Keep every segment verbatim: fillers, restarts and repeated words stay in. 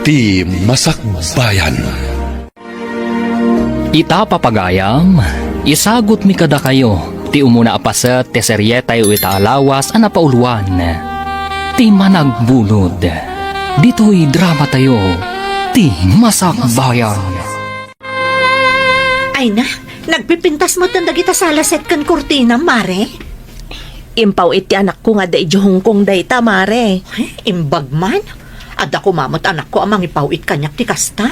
Ti Masakbayan. Ita, papagayam, isagutmi kadakayo ti umuna a paset ti serietayo ita a lawas a napauluan, Ti Managbulod. Ditoy dramatayo, Ti Masakbayan. Ay na, nagpipintas met dagita salaset ken kurtina, Mare? Impaw-it ti anakko nga adda idiay Hong Kong dayta, Mare. Ay, imbag man. Adda koma met anakko a mangipaw-it kaniak ti kasta.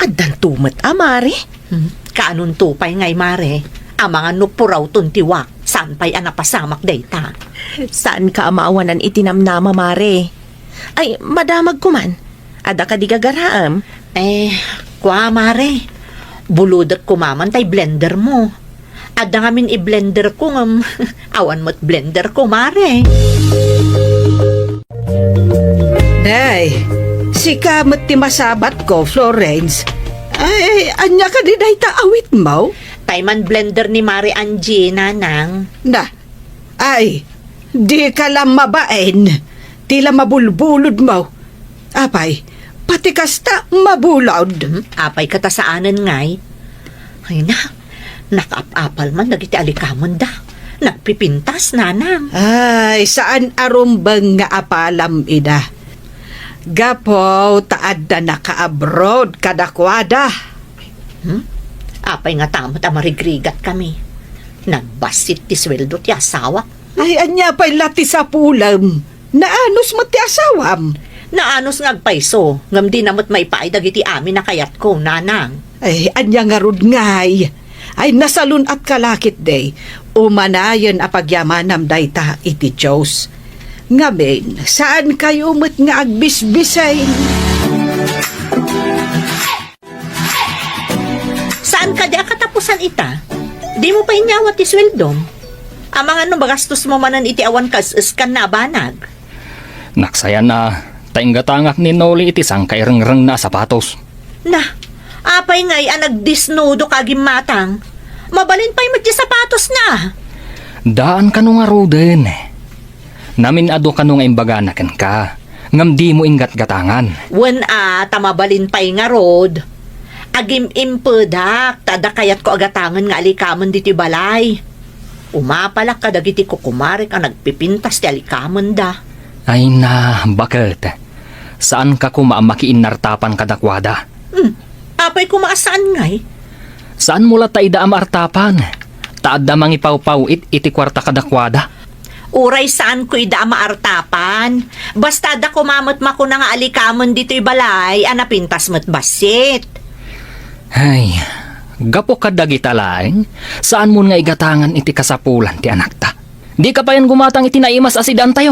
Addanto met a, Mare. Hmm, kaanonto pay ngay, Mare? Amangan no purawton ti wak, saan pay a napasamak dayta. Saanka a maawanan iti namnama, Mare. Ay, madamagko man. Adda kadi gagaraem? Eh, kua, Mare. Bulodek koma man tay blendermo. Adda ngamin i-blenderko ngem awan met blenderko, Mare. Day, sika met ti masabatko, Florence. Ay, ania kadi dayta awitmo? Tay man-blender ni Mare Angie, Nanang. Na, ay, dika la mabain. Ti la mabulbulodmo. Apay, pati kasta mabulod. Hmm, apay ket a saanen ngay? Ay na, nakaap-apal man dagiti alikamenda. Nagpipintas, Nanang. Ay, saan a rumbeng nga apalam ida. Gapu ta adda naka-abroad kadakuada. Hmm? Apay ngata met a marigrigatkami? Nagbassit ti sueldo ti asawak. Ay, ania pay la ti sapulem? Naanus met ti asawam. Naanus nga agpayso, ngem dina met maipaay dagiti amin a kayatko, Nanang. Ay, ania ngarud ngay? Ay, nasalun-atka la ketdi. Umanayen a pagyamanam dayta iti Dios. Ngamin, saankayo met nga agbisbisay. Saan kadi a katapusan ita? Dimo pay inyawat ti sueldom? Amangan no magastosmo manen iti awan kaes-eskanna a banag. Naksayan a, ta inggatangak ni Noli iti sangkairengrengna a sapatos. Na, apay ngay a nagdesnudoka a gimmatang? Mabalin pay met ti sapatosna. Daan kano ngaruden. Namin-adu kano nga imbagana kenka, ngem dimo inggatgatangan. Wen a, ta mabalin pay ngarud. Agim-impedak, ta adda kayatko a gatangen nga alikamen ditoy balay. Umapalak kadagiti kukumarek a nagpipintas ti alikamenda. Ay na, baket. Saanka koma a makiinnartapan kadakuada. Hmm, apay koma a saan ngay? Saanmo latta ida a maartapan, ta adda mangipawpaw-it iti kuarta kadakuada. Uray saanko ida a maartapan, basta adda koma met makuna nga alikamen ditoy balay a napintas met bassit. Ay, gapu kadagita laeng, saanmon nga igatangan iti kasapulan ti anakta. Dika payen gumatang iti naimas a sidaantayo.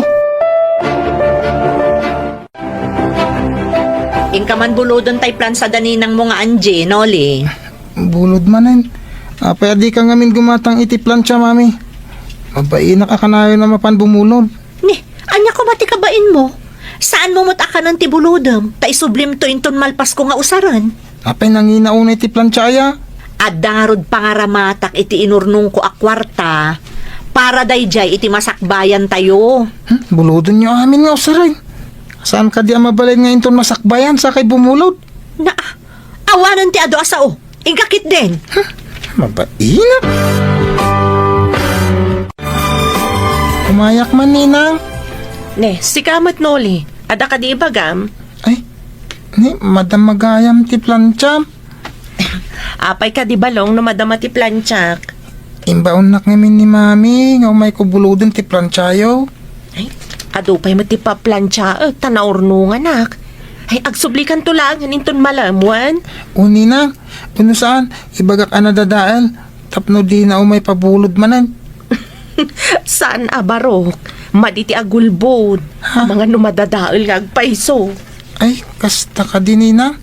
Inka man buloden tay plansa da ninangmo nga Angie, Noli. Bulod manen. Apay a dika ngamin gumatang iti plansa, Mami? Mabainak a kanayon a mapan bumulod. Ni, ania koma ti kabainmo? Saanmo met a kanen ti bulodem, ta isublimto inton malpasko nga usaren. Apay nangina unay ti plansa aya? Adda ngarud pangaramatak iti inurnongko a kuarta para daydiay iti masakbayantayo. Hmm, bulodenyo amin nga usaren. Saan kadi a mabalin nga inton masakbayan sakay bumulod? Na, awanen ti adu a sao. Inka ketdin. Huh? Mabainak. Umayak man, Ninang. Ne, sika met, Noli. Adda kadi ibagam? Ay, ni, madama gayam ti plansa. Apay kadi, Balong, no madama ti plansak? Imbaonnak ngamin ni Mami nga umayko buloden ti plansayo. Ay, adu pay met ti paplansaek ta naurnonganak. Ay, agsublikanto laengen inton malem wen? O, Ninang, wenno saan, ibagak a nadadael tapno dina umay pabulod manen. Saan a barok? Madi ti agulbod. Ha? Amangan no madadael nga agpayso. Ay, kasta kadi, Ninang.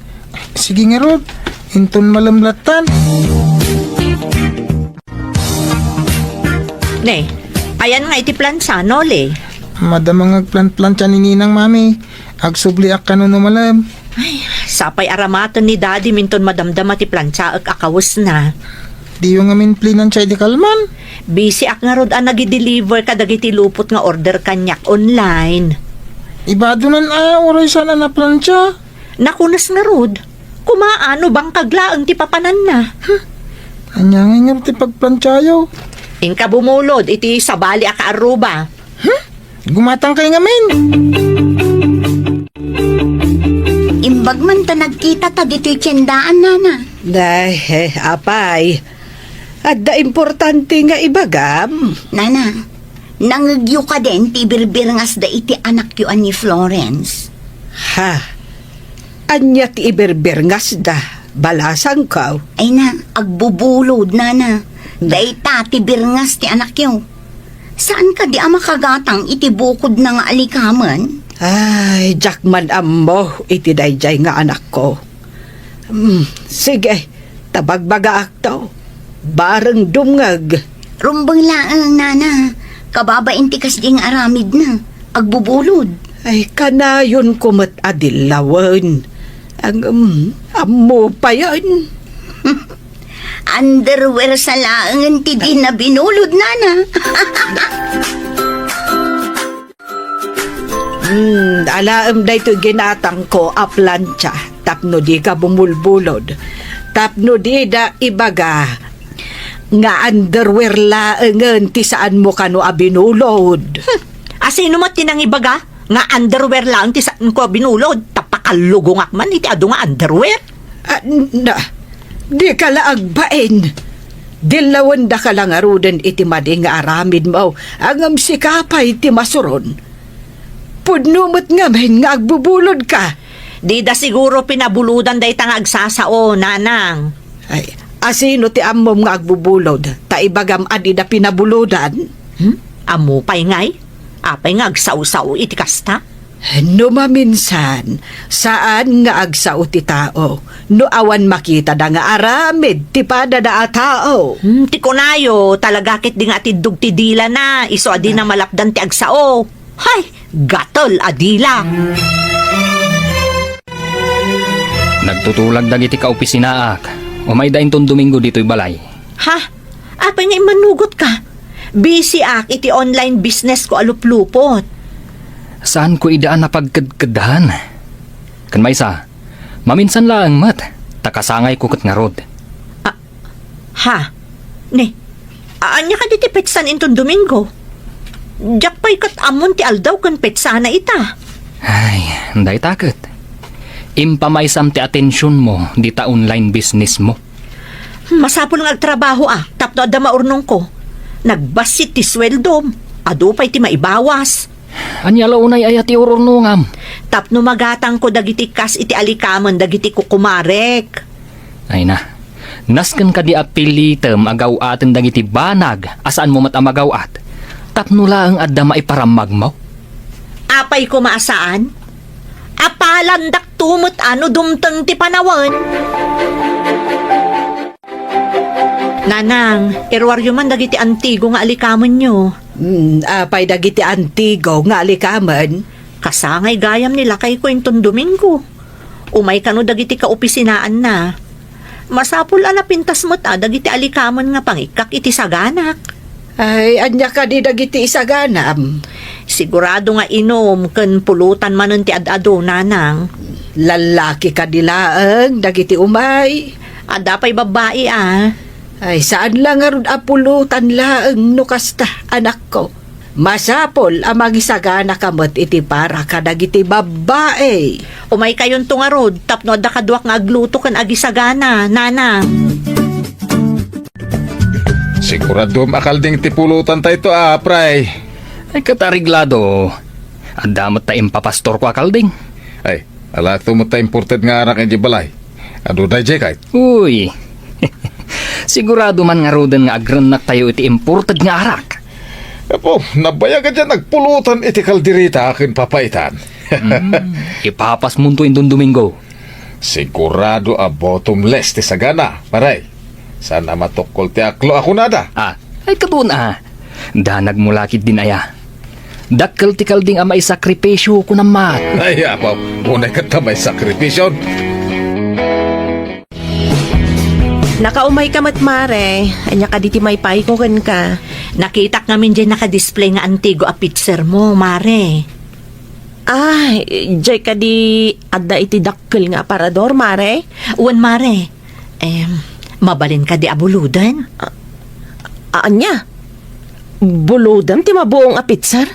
Sige ngarud, inton malem lattan. Ne, ayan nga iti plansa, Noli. Madama nga agplanplansa ni Ninang, Mami. Agsubliak kano no malem. Ay, sapay aramaten ni Daddy minton madamdama ti plansaek a kawesna. Diyo ngamin plinansa idi kalman? Busy ak ngarud a nagideliver kadagiti lupot nga order kaniak online. Ibadonan a, uray saan a naplansa. Nakunas ngarud, kumaa no bangkag laeng ti papananna. Huh? Ania ngay ngarud ti pagplantiayo? Inka bumulod iti sabali a kaarruba. Huh? Gumatangkay ngamin. Imbag man ta nagkita ta ditoy tiendaan, nana. Ay, eh, apay. Adda importante nga ibagam. Nana, nangegyo kadin ti birbirngasda iti anakyo a ni Florence? Ha? Ania ti ibirbirngasda? Balasangko? Ay na, agbubulod, nana. Na- Dayta ti birngas ti anakyo. Saan kadi a makagatang iti bukodna nga alikamen? Ay, diak man ammo iti daydiay nga anakko. Hmm, sige, ta bagbagaakto. Bareng dumngeg. Rumbeng laeng, nana. Kababain ti kasdi nga aramidna. Agbubulod. Ay, kanayonko met a dillawen. Ang, um, ammo payen. Underwear sa laengen ti dina binulod, nana. Hmm, alaem daytoy ginatangko a plancha tapno dika bumulbulod. Tapno dida ibaga nga underwear laengen ti saanmo kano a binulod. Hmm, asino met ti nangibaga nga underwear laeng ti saanko a binulod? Ta pakallugongak man iti adu nga underwear. Ah, na, dika la agbain. Dillawendaka la ngaruden iti madi nga aramidmo, ngem sika pay ti masuron. Pudno met ngamin nga agbubulodka. Dida siguro pinabulodan dayta nga agsasao, nanang. Ay, asino ti ammom nga agbubulod? Ta ibagam a dida pinabulodan? Hmm? Ammo pay ngay? Apay nga agsao-sao iti kasta? No maminsan, saan nga agsao ti tao no awan makitada nga aramid ti padada a tao. Hmm, ti kunayo, talaga ketdi nga atiddog ti dilana, isu a dina malapdan ti agsao. Hay, gatel a dila! Nagtutulag dagiti kaopisinaak. Umayda inton Domingo ditoy balay. Ha? Apay nga immanugotka? Busy ak iti online business ko a luplupot. Saanko ida a napagkedkeddan. Ken maysa, maminsan laeng met, ta kasangayko ket ngarud. Ah, ha? Ni, ania kadi ti petsan inton Domingo? Diak pay ket ammon ti aldaw ken petsana ita. Ay, dayta ket. Impamaysam ti atensionmo dita online businessmo. Masapul nga agtrabahoak tapno adda maurnongko. Nagbassit ti sueldom. Adu pay ti maibawas. Ania la unay aya ti ururnongam? Tapno magatangko dagiti kas iti alikamen dagiti kukumarek. Ay na, nasken kadi a pilitem a gaw-aten dagiti banag a saanmo met a magaw-at? Tapno laeng adda maiparammagmo? Apay koma a saan? Apalandak to met a no dumteng ti panawen. Nanang, iruaryo man dagiti antigo nga alikamenyo. Hmm, apay dagiti antigo nga alikamen? Kasangay gayam ni lakayko inton Domingo. Umay kano dagiti kaopisinaanna. Masapul a napintas met a dagiti alikamen nga pangikkak iti saganak. Ay, ania kadi dagiti isaganam? Sigurado nga inum ken pulutan manen ti ad-adu, nanang. Lallaki kadi laeng dagiti umay? Adda pay babbai a. Ay, saan la ngarud a pulutan laeng no kasta, anakko. Masapul a mangisaganaka met iti para kadagiti babbai. Umaykayonto ngarud tapno adda kaduak nga agluto ken agisagana, nanang. Siguradom a kalding ti pulutan tayto, a, pray. Ay, ket areglado. Adda met ta impapastorko a kalding. Ay, alato met ta imported nga arak idiay balay. Adu daydiay kayto? Uy. Sigurado man ngaruden nga agrennaktayo iti imported nga arak. Apo, nabayag a diay nagpulutan iti kaldereta ken papaitan. Hmm, ipapasmonto inton Domingo. Sigurado a bottomless ti sagana, pare. Saan a matukkol ti aklo a kunada. Ah, ay, kadun a. Danagmo la ketdin aya. Dakkel ti kalding a maisakripisio, kunam met. Ay, apo, unay ket ta maisakripisio. Nakaumayka met, mare. Ania kadi ti maipayko kenka? Nakitak ngamin diay nakadisplay nga antigo a picture mo, mare. Ah, diay kadi adda iti dakkel nga aparador, Mare? Wen, Mare. Em, mabalin kadi a buloden? A-, ania? Bulodem ti mabuong a pitser?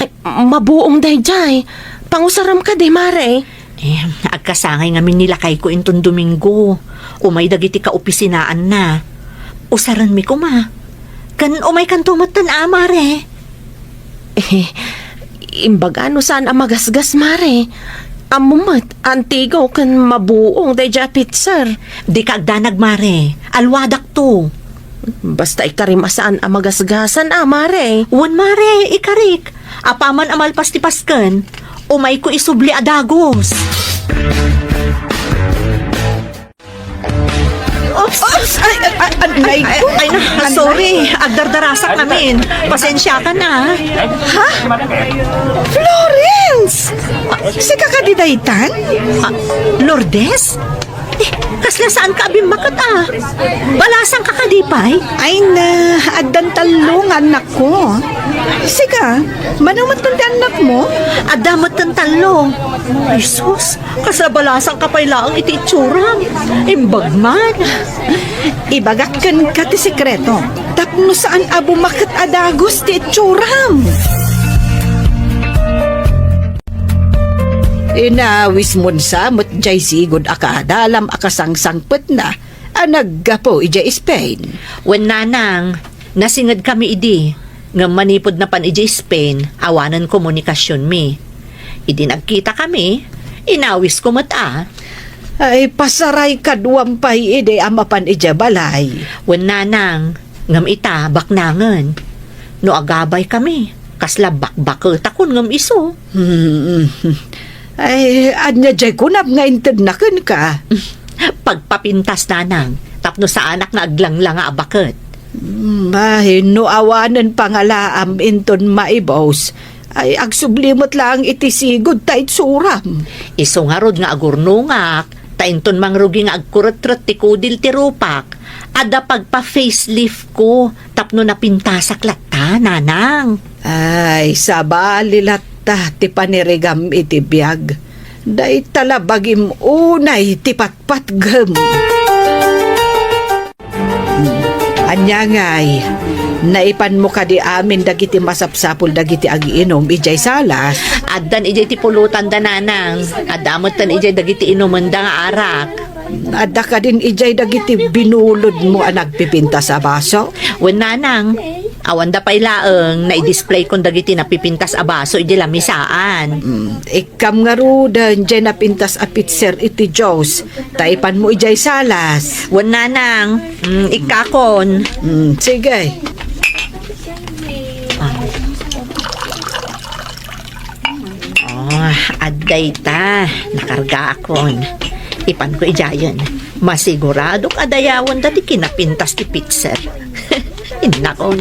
Ay, mabuong daydiay. Pangusaram kadi, Mare. Eh, agkasangay ngamin ni lakayko inton Domingo. Umay dagiti kaopisinaanna. Usarenmi koma. Ken umaykanto metten a, Mare. Eh, imbaga no saan a magasgas, Mare. Ammom met, antigaw ken mabuong daydiay a pitser. Dika agdanag, Mare. Alwadakto. Basta ikarim a saan a magasgasan a, Mare. Wen, Mare, ikarik. Apaman a malpas ti Pasken, umayko isubli a dagus. Oops! Oops! Ay, ay, ay, ay, ay, ay, na, sorry. Agdardarasak ngamin. Pasensiakan a. Ha? Florence! Sika kadi daytan? Ah, Lourdes? Eh, kasla saanka a bimmaket a? Balasangka kadi pay? Ay na, addan tallo nga annakko. Sika, mano metten ti annakmo? Adda metten tallo. Jesus, kasla balasangka pay laeng iti itsuram. Imbag man. Ibagak kenka ti sekreto. Tapno saan a bumaket a dagus ti itsuram. Inawismon sa met jay sigud a kaadalam a kasangsangpetna a naggapu idiay Spain. Wen, nanang, nasingedkami idi, ngem manipud napan idiay Spain, awanen komunikasionmi. Idi nagkitakami, inawisko met a. Ay, pasaray kaduam pay idi a mapan idiay balay. Wen, nanang, ngem ita, baknangen. No agabaykami, kasla bakbaketakon ngem isu. Hmm. Ay, ania jay kunam nga intedna kenka? Pagpapintas, nanang, tapno saanak nga aglanglanga a baket. Hmm, ay, no awanen pangalaam inton maibus, ay agsubli met laeng iti sigud ta itsuram. Isu ngarud nga agurnongak, ta inton mangrugi nga agkuretret ti kudil ti rupak, adda pagpa-facelift ko tapno napintasak latta, nanang. Ay, sabali latta ti panirigam iti biag. Dayta la bagim unay ti patpatgem. Ania ngay, naipanmo kadi amin dagiti masapsapul dagiti agiinum idiay salas? Addan idiay ti pulotanda, nanang. Adda metten idiay dagiti inumenda nga arak. Adda kadin idiay dagiti binulodmo a nagpipintas a baso? Wen, nanang. Awanda pay laeng, naidisplayko dagiti napipintas a baso idiay lamisaan. Mm, ikkam ngaruden diay napintas a pitser iti juice. Ta ipanmo idiay salas. Wen, nanang. Mm, ikkakon. Mm, sige. Ah. Oh, adda ita. Nakargaakon. Ipanko idiayen. Masiguradok a dayawenda ti kinapintas ti pitser. Innakon.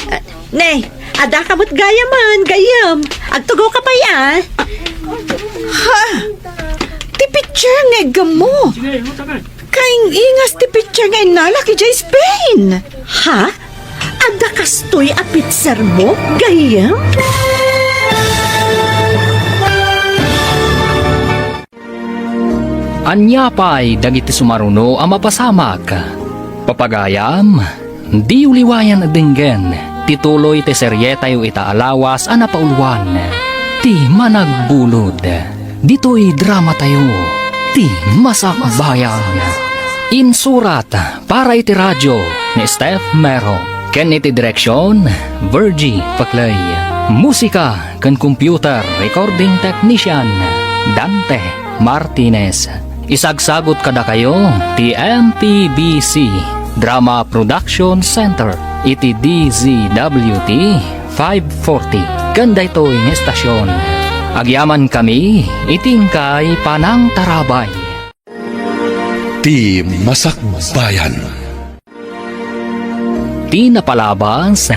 Ah, ne, adda ka met gayamen, gayyem. Agtugaw ka pay a. Ha? Ti pitser nga iggemmo. Kaing-ingas ti pitser nga innalak idiay Spain. Ha? Adda kastoy a pitsermo, gayyem? Ania pay dagiti sumaruno a mapasamak? Papagayam, diyo liwayan a denggen ti tuloy ti serietayo ita a lawas a napauluan, Ti Managbulod. Ditoy dramatayo, Ti Masakbayan. Insurat para iti radio ni Steph Mero, ken iti direksion, Virgie Paclay. Musika ken computer recording technician, Dante Martinez. Isagsagut kadakayo ti M P B C Drama Production Center iti D Z W T five forty ken daytoy nga estasion. Agyamankami iti inkay panangtarabay. Ti Masakbayan. Ti napalabas,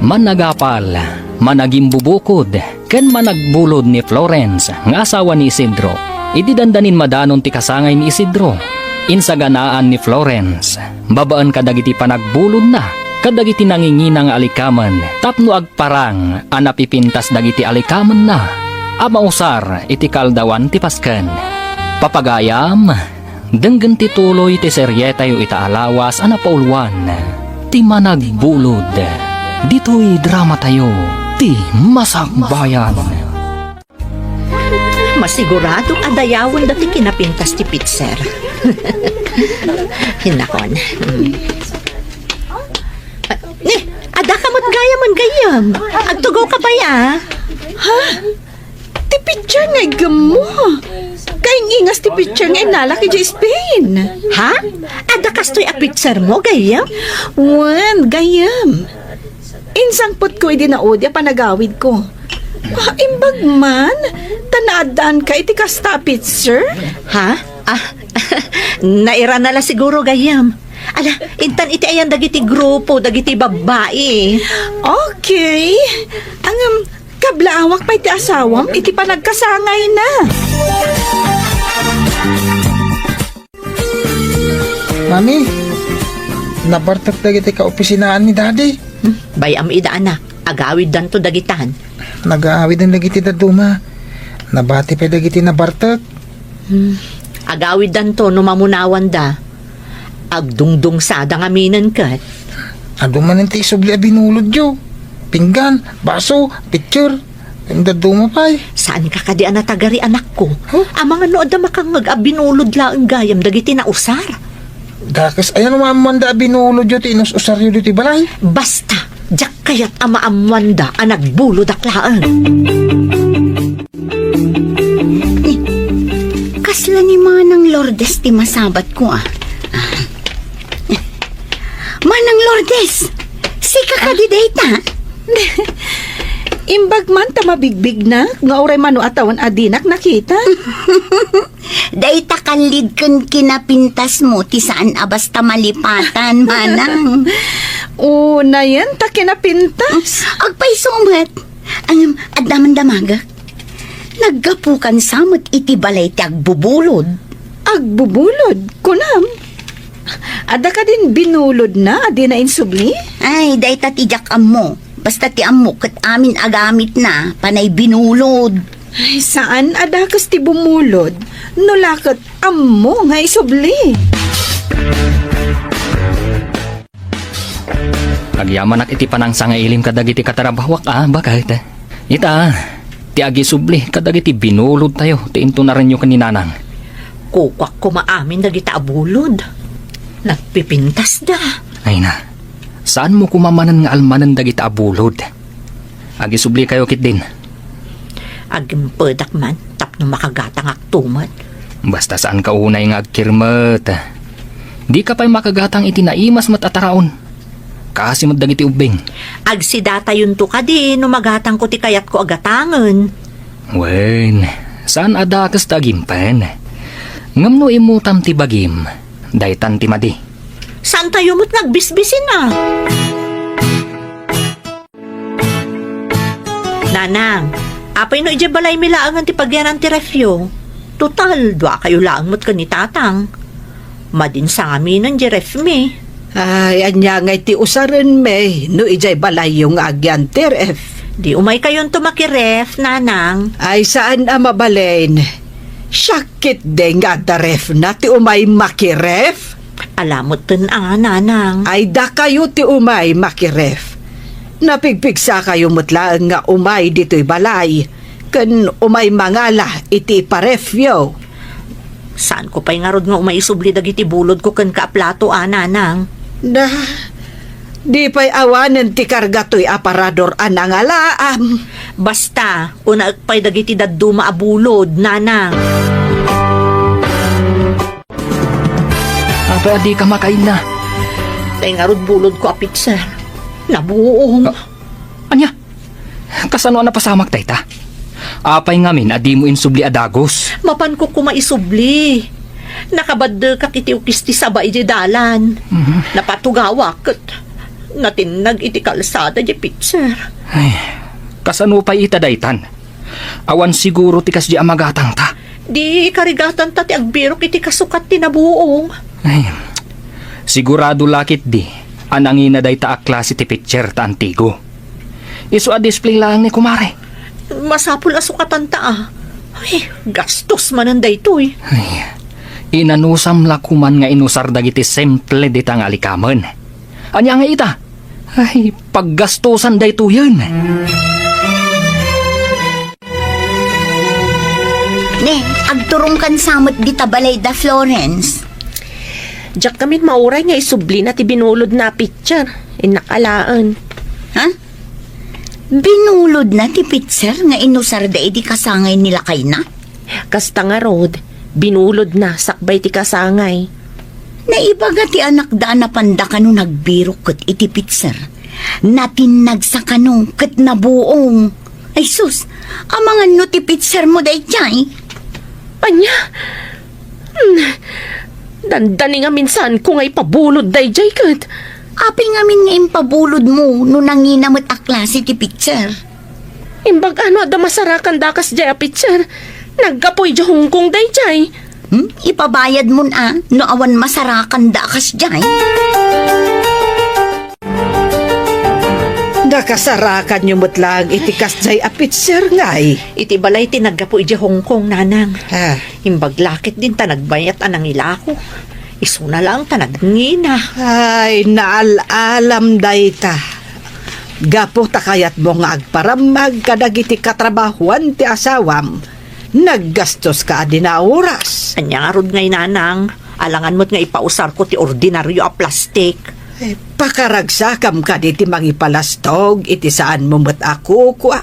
managapal, managimbubukod, ken managbulod ni Florence nga asawa ni Isidro. Idi dandanin madanon ti kasangay ni Isidro, insaganaan ni Florence, babaen kadagiti panagbulodna, kadagiti nangingina nga alikamen tapno agparang a napipintas dagiti alikamenna a mausar iti kaaldawan ti Pasken. Papagayam, denggen ti tuloy ti serietayo ita a lawas a napauluan, Ti Managbulod, ditoy dramatayo, Ti Masakbayan. Masigurado a dayawenda ti kinapintas ti pitser. Hinakon. Mm. Ah, ni, adda ka met gayamen gayyem. Agtugaw ka pay, a. Ha? Ti pitser nga iggemmo? Kaingingas ti pitser nga innalak idiay Spain. Ha? Adda kastoy a pitsermo, gayyem? Wen, gayyem. Insangpetko idi naudi a panagawidko. Ah, imbag man, ta naaddaanka iti kasta a pitser? Ha? Ah, nairana la siguro, gayyem. Ala, intan iti ayan dagiti grupo, dagiti babbai. Okay. Ngem, kablaawak pay ti asawam iti panagkasangayna. Mami, nabartek dagiti kaopisinaan ni Daddy. Hmm, bay-am ida, anak. Agawiddanto dagitan. Nagaawiden dagiti dadduma. Nabati pay dagiti nabartek. Hmm, agawiddanto no mamunawanda. Agdungdungsada ngaminen ket. Adu manen ti isubli a binulodyo. Pinggan, baso, pitcher. Ken dadduma pay. Saanka kadi a natagari, anakko? Huh? Amangan no adda makangngeg a binulod laeng gayam dagiti nausar. Dakes aya no maammoanda a binulodyo ti inus-usaryo ditoy balay? Basta, diak kayat a maammoanda a nagbulodak laeng. Ni, kasla ni Manang Lourdes ti masabatko, a. Manang Lourdes, sika kadi dayta? Imbag man ta mabigbignak nga uray mano a tawen a dinak nakita. Dayta kallid ken kinapintasmo ti saan a basta malipatan, manang. O, nayen ta kinapintas. Agpayso met. Ngem, adda man damagek. Naggapukan sa met iti balay ti agbubulod. Agbubulod? Kunam? Adda kadin binulodna a dina insubli? Ay, dayta ti diak ammo. Basta ti ammo ket amin a gamitna, panay binulod. Ay, saan a dakes ti bumulod, no la ket ammo nga isubli. Agyamanak iti panangsangailim kadagiti katarabawak a baket. Ita, ti agisubli kadagiti binulodtayo ti intunarenyo ken ni Nanang. Kukuak koma amin dagita a bulod. Nagpipintasda. Ay na, saanmo koma manen nga almanen dagita a bulod. Agisublikayo ketdin. Agimpedak man tapno makagatangakto met. Basta saanka unay nga agkirmet. Dika pay makagatang iti naimas met a taraon. Kaasi met dagiti ubbing. Agsidatayonto kadi no magatangko ti kayatko a gatangen. Wen, saan a dakes ta agimpen. Ngem no immutam ti bagim, daytan ti madi. Saantayo met nga agbisbisin a. Nanang, apay no idiay balaymi laengen ti pagyanan ti refyo? Total, duakayo laeng met ken ni Tatang. Madin sangaminen diay refmi. Ay, ania ngay ti usarenmi no idiay balayyo nga agyan ti ref? Di umaykayonto makiref, Nanang. Ay, saan a mabalin. Siak ketdi nga adda refna ti umay makiref. Ala metten a, Nanang. Ay, dakayo ti umay makiref. Napigpigsakayo met laeng nga umay ditoy balay, ken umay mangala iti iparefyo. Saanko pay ngarud nga umay isubli dagiti bulodko kenka a plato a, Nanang? Da, di pay awanen ti karga toy aparador a nangalaam. Basta, unaek pay dagiti dadduma a bulod, Nanang. Apay a dika makainna? Tay ngarud bulodko a pitser. Nabuong. Ah, ania? Kasano a napasamak dayta? Apay ngamin a dimo insubli a dagus? Mapanko koma isubli. Nakabaddekak iti ukis ti saba idiay dalan. Mhm. Napatugawak ket natinnag iti kalsada diay pitser. Ay, kasano pay ita daytan? Awan siguro ti kasdi a magatangta. Di karigatanta ti agbirok iti kasukat ti nabuong. Ay, sigurado la ketdi a nangina dayta a klase ti pitcher ta antigo. Isu a display laeng ni kumare. Masapul a sukatanta, a. Ay, gastos manen daytoy. Ay, inanusam la koman nga inusar dagiti simple dita nga alikamen. Ania nga ita? Ay, paggastosan daytoyen. Ne, agturongkan sa met dita balay da Florence. Diak ngamin mauray nga isublina ti binulodna a pitcher. Innak alaen. Ha? Binulodna ti pitcher nga inusarda idi kasangay ni lakayna? Kasta ngarud, binulodna sakbay ti kasangay. Naibaga ti anakda a napanda kano nagbirok ket iti pitcher. Natinnagsa kano ket nabuong. Ay sus, amangan no ti pitcher mo daydiay? Ania? Hmm. Dandani ngamin saanko nga ipabulod daydiay ket. Apay ngamin nga impabulod mo no nangina met a klase ti pitcher? Imbag ano adda masarakan dakas jay a pitcher? Naggapu idiay Hong Kong daydiay. Hmm? Ipabayad mon a no awan masarakan dakas jay. Nakasarakanyo met laeng iti kasjay a pitcher ngay. Iti balay ti naggapu idiay Hong Kong, nanang. Ah. Imbag lakit din ta nagbayat a nangilako. Isuna laeng ta nagngina. Ay, naal-alam dayta. Gapu ta kayatmo nga agparammag kadagiti katrabahuan ti asawam, naggastos ka a di naoras. Ania ngarud ngay, nanang? Alangan met nga ipausarko ti ordinario a plastik. Eh, pakaragsakam kadi ti mangipalastog iti saanmo met a kukua.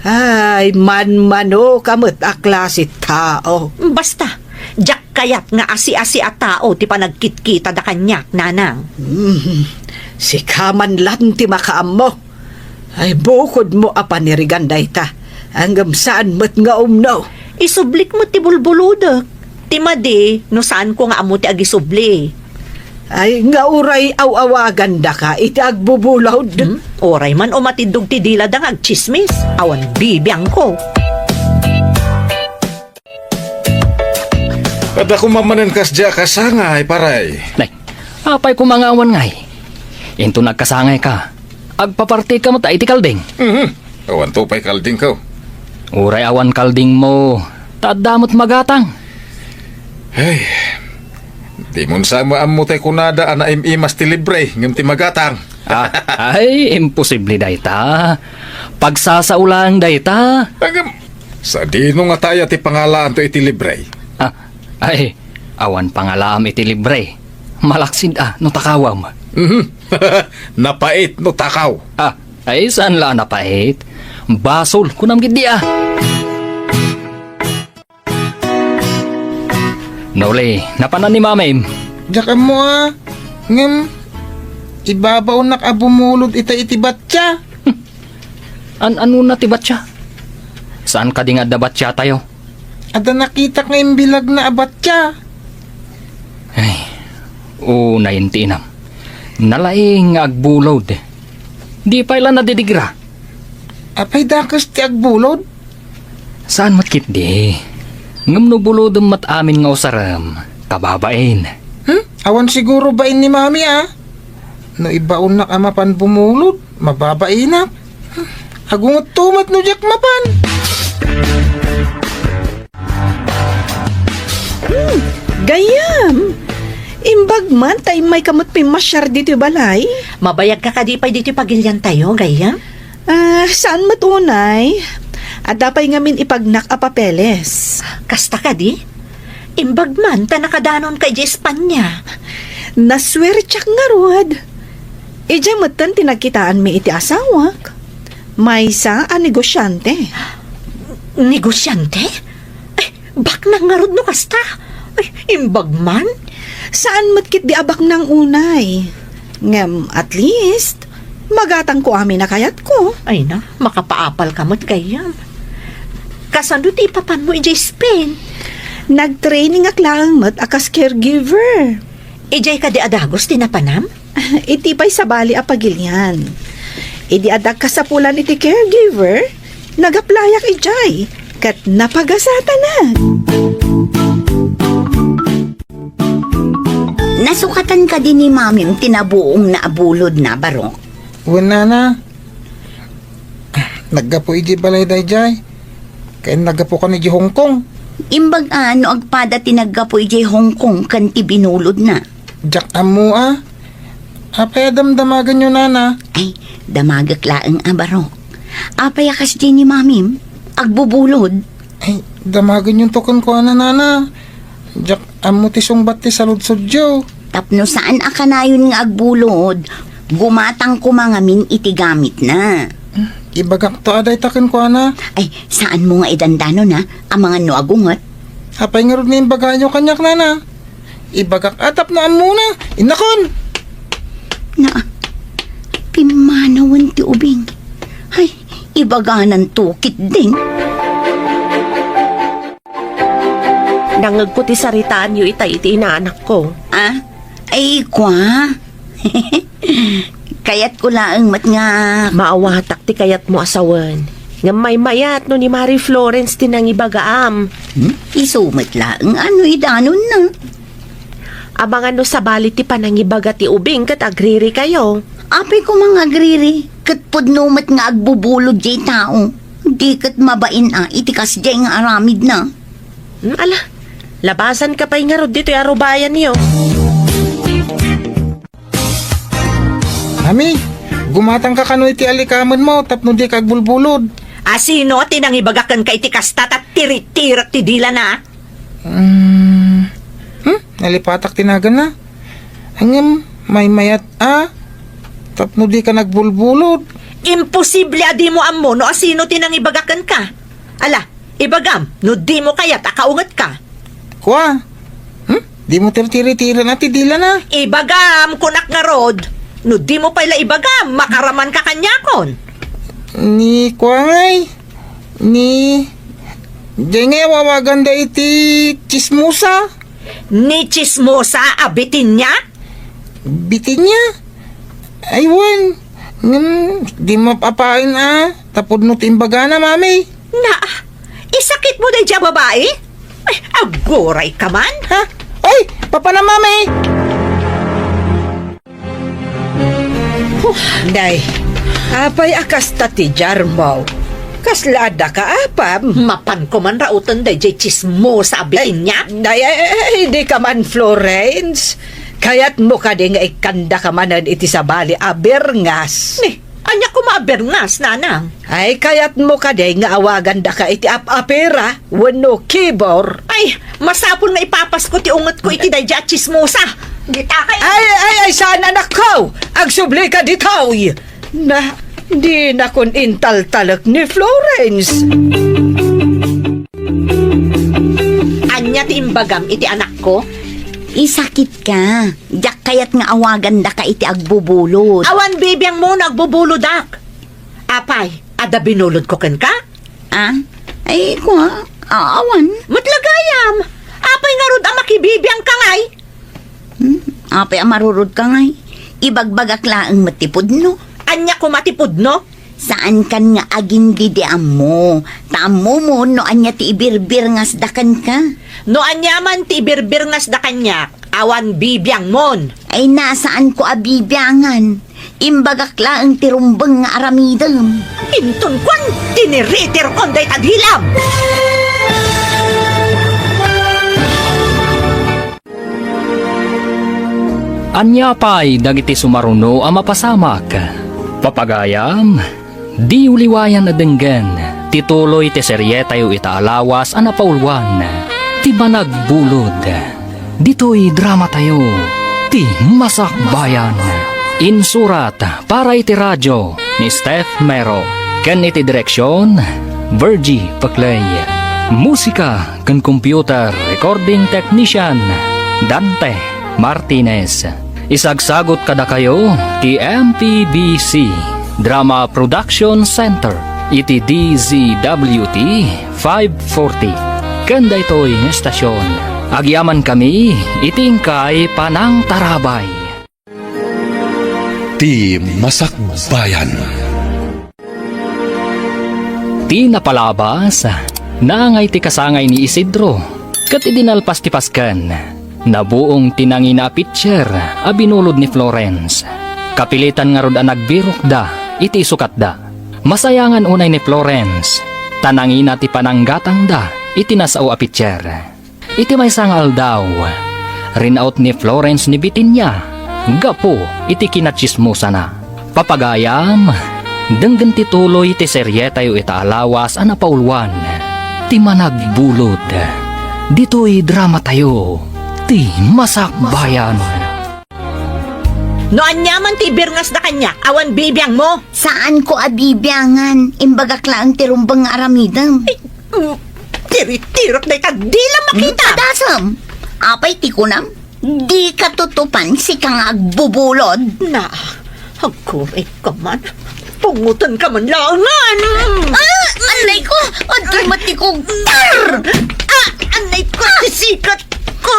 Ay, manmano ka met a klase tao. Basta, diak kayat nga asi-asi a tao ti panagkitkitada kaniak, nanang. Hmm, sika man laeng ti makaammo. Ay, bukodmo a panirigan dayta, ngem saan met nga umno. Isublik met ti bulbulodek. Ti madi, no saanko nga ammo ti agisubli. Ay, nga uray aw-awagandaka iti agbubulod. Hmm? Uray man umatiddog ti dilada nga agtsismis, awan bibiangko. Adda koma manen kasdiay a kasangay, paray. Nay, apay koma nga awan ngay? Inton agkasangayka, agpapartika met iti kalding. Mhm. Awanto pay kaldingko. Uray awan kaldingmo, ta adda met magatang. Ay, dimon sa maammo tay kunada a naim-imas ti libre ngem ti magatang. Ah, ay, imposible dayta. Pagsasao laeng dayta. Ngem, sadino ngata aya ti pangalaanto iti libre? Ah, ay, awan pangalaam iti libre. Malaksid a no takawam. Mhm. Napait no takaw. Ah, ay, saan la a napait? Basol, kunam gid di a. Noli, napanan ni Mamim? Diak ammo a. Ngem, ibabaonak a bumulod ita iti batya. An-anona ti batya? Saan kadi nga adda batya tayo? Adda nakitak nga imbilagna a batya. Ay, unay ti inam. Nalaing nga agbulod. Di pay la nadidigra. Apay dakes ti agbulod? Saan met ketdi. Ngem no bulodem met amin nga usarem, kababain. Hmm? Awan siguro bain ni Mami, a? No ibaonnak a mapan bumulod, mababainak. Hmm. Agungetto met no diak mapan. Hmm, gayyem. Imbag man ta immayka met pimmasiar ditoy balay. Mabayagka kadi pay ditoy pagiliantayo, gayyem? Ah, saan met unay? Adda pay ngamin ipagnak a papeles. Kasta kadi? Imbag man ta nakadanonka idiay Espanya. Nasuertiak ngarud. Idiay metten ti nagkitaanmi iti asawak. Maysa a negosiante. Negosiante? Ay, baknang ngarud no kasta. Ay, imbag man. Saan met ketdi a baknang unay. Ngem, at least, magatangko amin a kayatko. Ay na, makapaapalka met gayyem. Kasano ti ipapanmo idiay Spain? Nagtrainingak laeng met a kas caregiver. Idiay kadi a dagus ti napanam? Iti pay sabali a pagilian. Idi adda kasapulan iti caregiver, nag-applyak idiay, ket napagasatanak. Na, Sukatan kadi ni Mamim ti nabuongna a bulodna, Barok? Wen, Nana. Naggapu idiay balay daydiay. Ken naggapukan idiay Hong Kong. Imbag a no agpada ti naggapu idiay Hong Kong ken ti binulodna. Diak ammo a. Apay a damdamagenyo, Nana? Ay, damagek laeng a, Barok. Apay a kasdi ni Mamim? Agbubulod? Ay, damagenyonto kenkuana, Nana. Diak ammo ti sungbat ti saludsodyo. Tapno saan a kanayon nga agbulod, gumatang koma ngamin iti gamitna. Ibagakto a dayta kenkuana. Ay, saanmo nga idandanon, ha? Amangan no agunget. Apay ngarud nga imbagayo kaniak, Nana? Ibagak a tapno ammona. Innakon! Na, pimmanawen ti ubing. Ay, ibagananto ketdin. Nangngegko ti saritaanyo itay iti inaanakko. Ah? Ay, kua? Kayatko laeng met nga maawatak ti kayatmo a sawen. Ngem maymayat no ni Mari Florence ti nangibagaam. Hmm? Isu met laeng a no idanonna. Amangan no sabali ti panangibaga ti ubing ket agririkayo. Apay koma nga agriri ket pudno met nga agbubulod diay tao. Di ket mabain a iti kasdiay nga aramidna. Hmm, ala, labasanka pay ngarud ditoy a rubayanyo. Mami, gumatangka kano iti alikamenmo tapno dika agbulbulod. A sino ti nangibaga kenka iti kasta ta tiritirek ti dilana? Hmm, hmm? Nalipatak ti naganna. Ngem maymayat a tapno dika agbulbulod. Imposible a dimo ammo no a sino ti nangibaga kenka. Ala, ibagam no dimo kayat a kaungetka. Kua? Hmm? Dimo tirtiritira na ti dilana? Ibagam, kunak ngarud. No dimo pay la ibagam, makaramanka kaniakon. Ni kua ngay? Ni, diay ngay awawaganda iti tsismosa? Ni tsismosa a Bitinia? Bitinia? Ay, wen. Ngem, di mapapain a, ta pudno ti imbagana, Mami. Na, isakitmo daydiay a babai? Ay, agurayka man. Ha? Oy, papanam, Mami! Huh, day, apay a kasta ti diarmo? Kasla addaka apam? Mapanko man rauten daydiay tsismosa a Bitinia? Day, ay, ay, ay, dika man, Florence. Kayatmo kadi nga ikkandaka manen iti sabali a birngas? Ni, ania koma a birngas, nanang? Ay, kayatmo kadi nga awagandaka iti ap-apira wenno kibor? Ay, masapul nga ipapasko ti ungetko iti daydiay a tsismosa. Dita kay... Ay, ay, ay, saan, anakko? Agsublika ditoy! Na, dinakon intaltalek ni Florence. Ania ti imbagam iti anakko? Isakitka. Diak kayat nga awagandaka iti agbubulod. Awan bibiangmo no agbubulodak. Apay, adda binulodko kenka? Ah? Ay, kua, a-, awan. Met la gayam. Apay ngarud a makibibiangka ngay? Hmm? Apay a marurodka ngay? Ibagbagak laeng met ti pudno. Ania koma ti pudno? Saankan nga agingga idi ammo. Ta ammomon no ania ti ibirbirngasda kenka. No aniaman ti ibirbirngasda kaniak, awan bibiangmon. Ay, na, saanko a bibiangan. Imbagak laeng ti rumbeng nga aramidem. Inton kuan, tiniritirkon dayta dilam. Ania pay dagiti sumaruno a mapasamak? Papagayam, diyo liwayan a denggen ti tuloy ti serietayo ita a lawas a napauluan, Ti Managbulod. Ditoy dramatayo, Ti Masakbayan. Insurat para iti radio ni Steph Mero, ken iti direksion, Virgie Peclay. Musika ken computer recording technician, Dante Martinez. Isagsagut kadakayo ti M P B C Drama Production Center iti D Z W T five forty. Ken daytoy nga estasion, agyamankami iti inkay panangtarabay. Ti Masakbayan. Ti napalabas, naangay ti kasangay ni Isidro, ket idi nalpas ti pasken, Nabuong ti nangina a pitcher a binulod ni Florence. Kapilitan ngarud a nagbirokda iti isukatda. Masayangan unay ni Florence, ta nangina ti pananggatangda iti nasao a pitcher. Iti maysa nga aldaw, rinaut ni Florence ni Bitinia gapu iti kinatsismosana. Papagayam, denggen ti tuloy ti serietayo ita a lawas a napauluan, Ti Managbulod. Ditoy dramatayo, Ti Masakbayan. No aniaman ti ibirngasda kaniak, awan bibiangmo? Saanko a bibiangan. Imbagak laeng ti rumbeng nga aramidem. Ay, mm, tiritirok dayta, di la makita. Padasem. Apay ti kunam? Dika tutupan, sika nga agbubulod. Na, agkurayka man. Pungotenka man laengen. Ah, anay ko! Adtoy met ti kugtar! Ah, anay ko, ti sikat ko!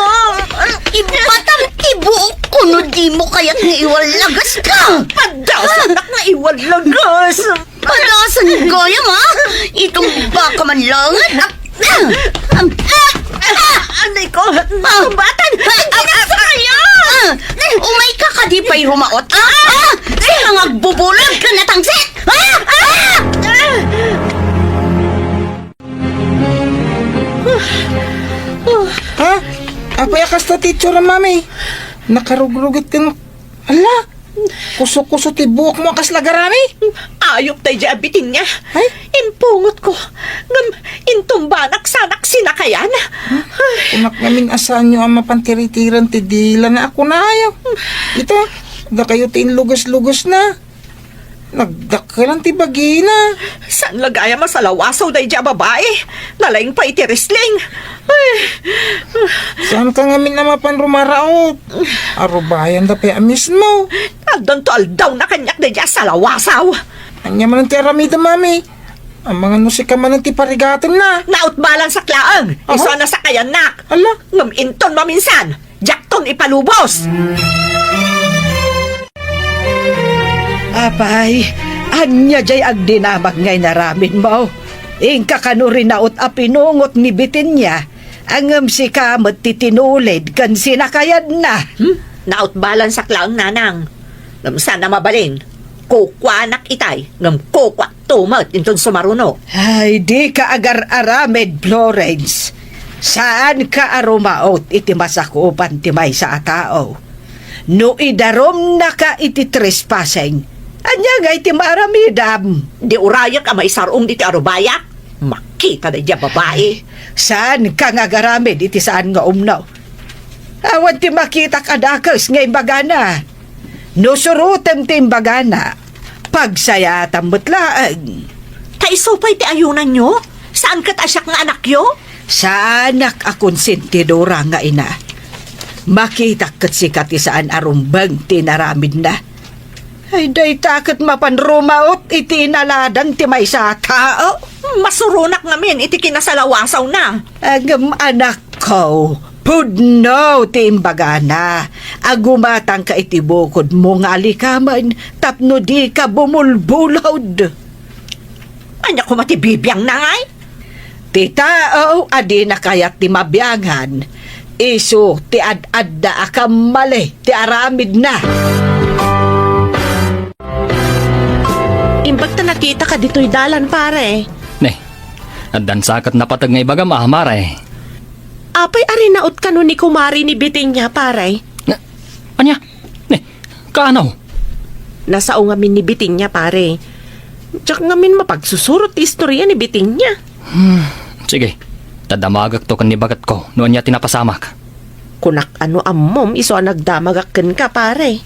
Ibatam ti buok ko no dimo kayat nga iwallagaska! Padasanak nga iwallagas! Padasan gayam, ha? Itumbaka man laeng. Ah! Ah! Ah! Ah! Anay ko! Tumbatan! Ay, ginasa kayo! Ah! Umayka kadi pay rumaot, ha? Ah! Sika nga agbubulod ken natangsit! Ah! Ah! Ha? Apay a kasta ti itsuram, Mami? Nakarugrugit ken, ala, kuso-kuso ti buokmo a kasla garami? Ayup daydiay a Bitinia. Ay? Impungotko. Ngem intumbanak sanak sinakayan. Kunak ngamin a saanyo a mapan tiritiran ti dilana a kunayo. Ita, dakayo ti inlugas-lugasna. Nagdakkelan ti bagina. Saan la gayam a salawasaw daydiay a babai? Nalaing pay iti wrestling. Ay. Saanka ngamin a mapan rumaraot? Arubayanda pay a mismo. Addanto aldawna kaniak daydiay a salawasaw. Ania manen ti aramidem, Mami? Amangan no sika manen ti parigatenna. Nautbalansak laeng. Aha. Isu a nasakayannak. Ala. Ngem inton maminsan, diakton ipalubos. Apay, ania diay agdinamag nga inaramidmo? Inka kano rinaut a pinungot ni Bitinia, ngem sika met ti tinulid ken sinakayanna. Hmm? Nautbalansak laeng, nanang. Ngem saan a mabalin, kukuanak itay, ngem kukuakto met inton sumaruno. Ay, dika agar-aramid, Florence. Saanka a rumaot iti masakupan ti maysa a tao. No idarumnaka iti trespassing, ania ngay ti maaramidam? Di urayek a maisar-ong ditoy arubayak? Makita daydiay a babai. Saanka nga agaramid iti saan nga umno. Awan ti makitak a dakes nga imbagana. No surotem ti imbagana, pagsayaatam met laeng. Ta isu pay ti ayunanyo? Saan ket a siak nga anakyo? Saanak a konsentidora nga ina. Makitak ket sika ti saan a rumbeng ti inaramidna. Ay, dayta ket mapan rumaot iti inaladan ti maysa a tao. Masuronak ngamin iti kinasalawasawna. Ngem, anakko, pudno ti imbagana a gumatangka iti bukodmo nga alikamen tapno dika bumulbulod. Ania koma ti bibiangna ngay? Ti tao a dina kayat ti mabiangan, isu ti ad-adda a kammali ti aramidna. Imbag ta nakitaka ditoy dalan, pare. Ne, addan sa ket napateg nga ibagam a, mare. Apay a rinaot kano ni kumare ni Bitinia, pare? Na, ania? Ne, Kaano? Nasao ngamin ni Bitinia, pare. Diak ngamin mapagsusurot ti istoria ni Bitinia. Hmm, sige. Ta damagakto ken ni baketko no ania ti napasamak. Kunak a no ammom isu a nagdamagak kenka, pare.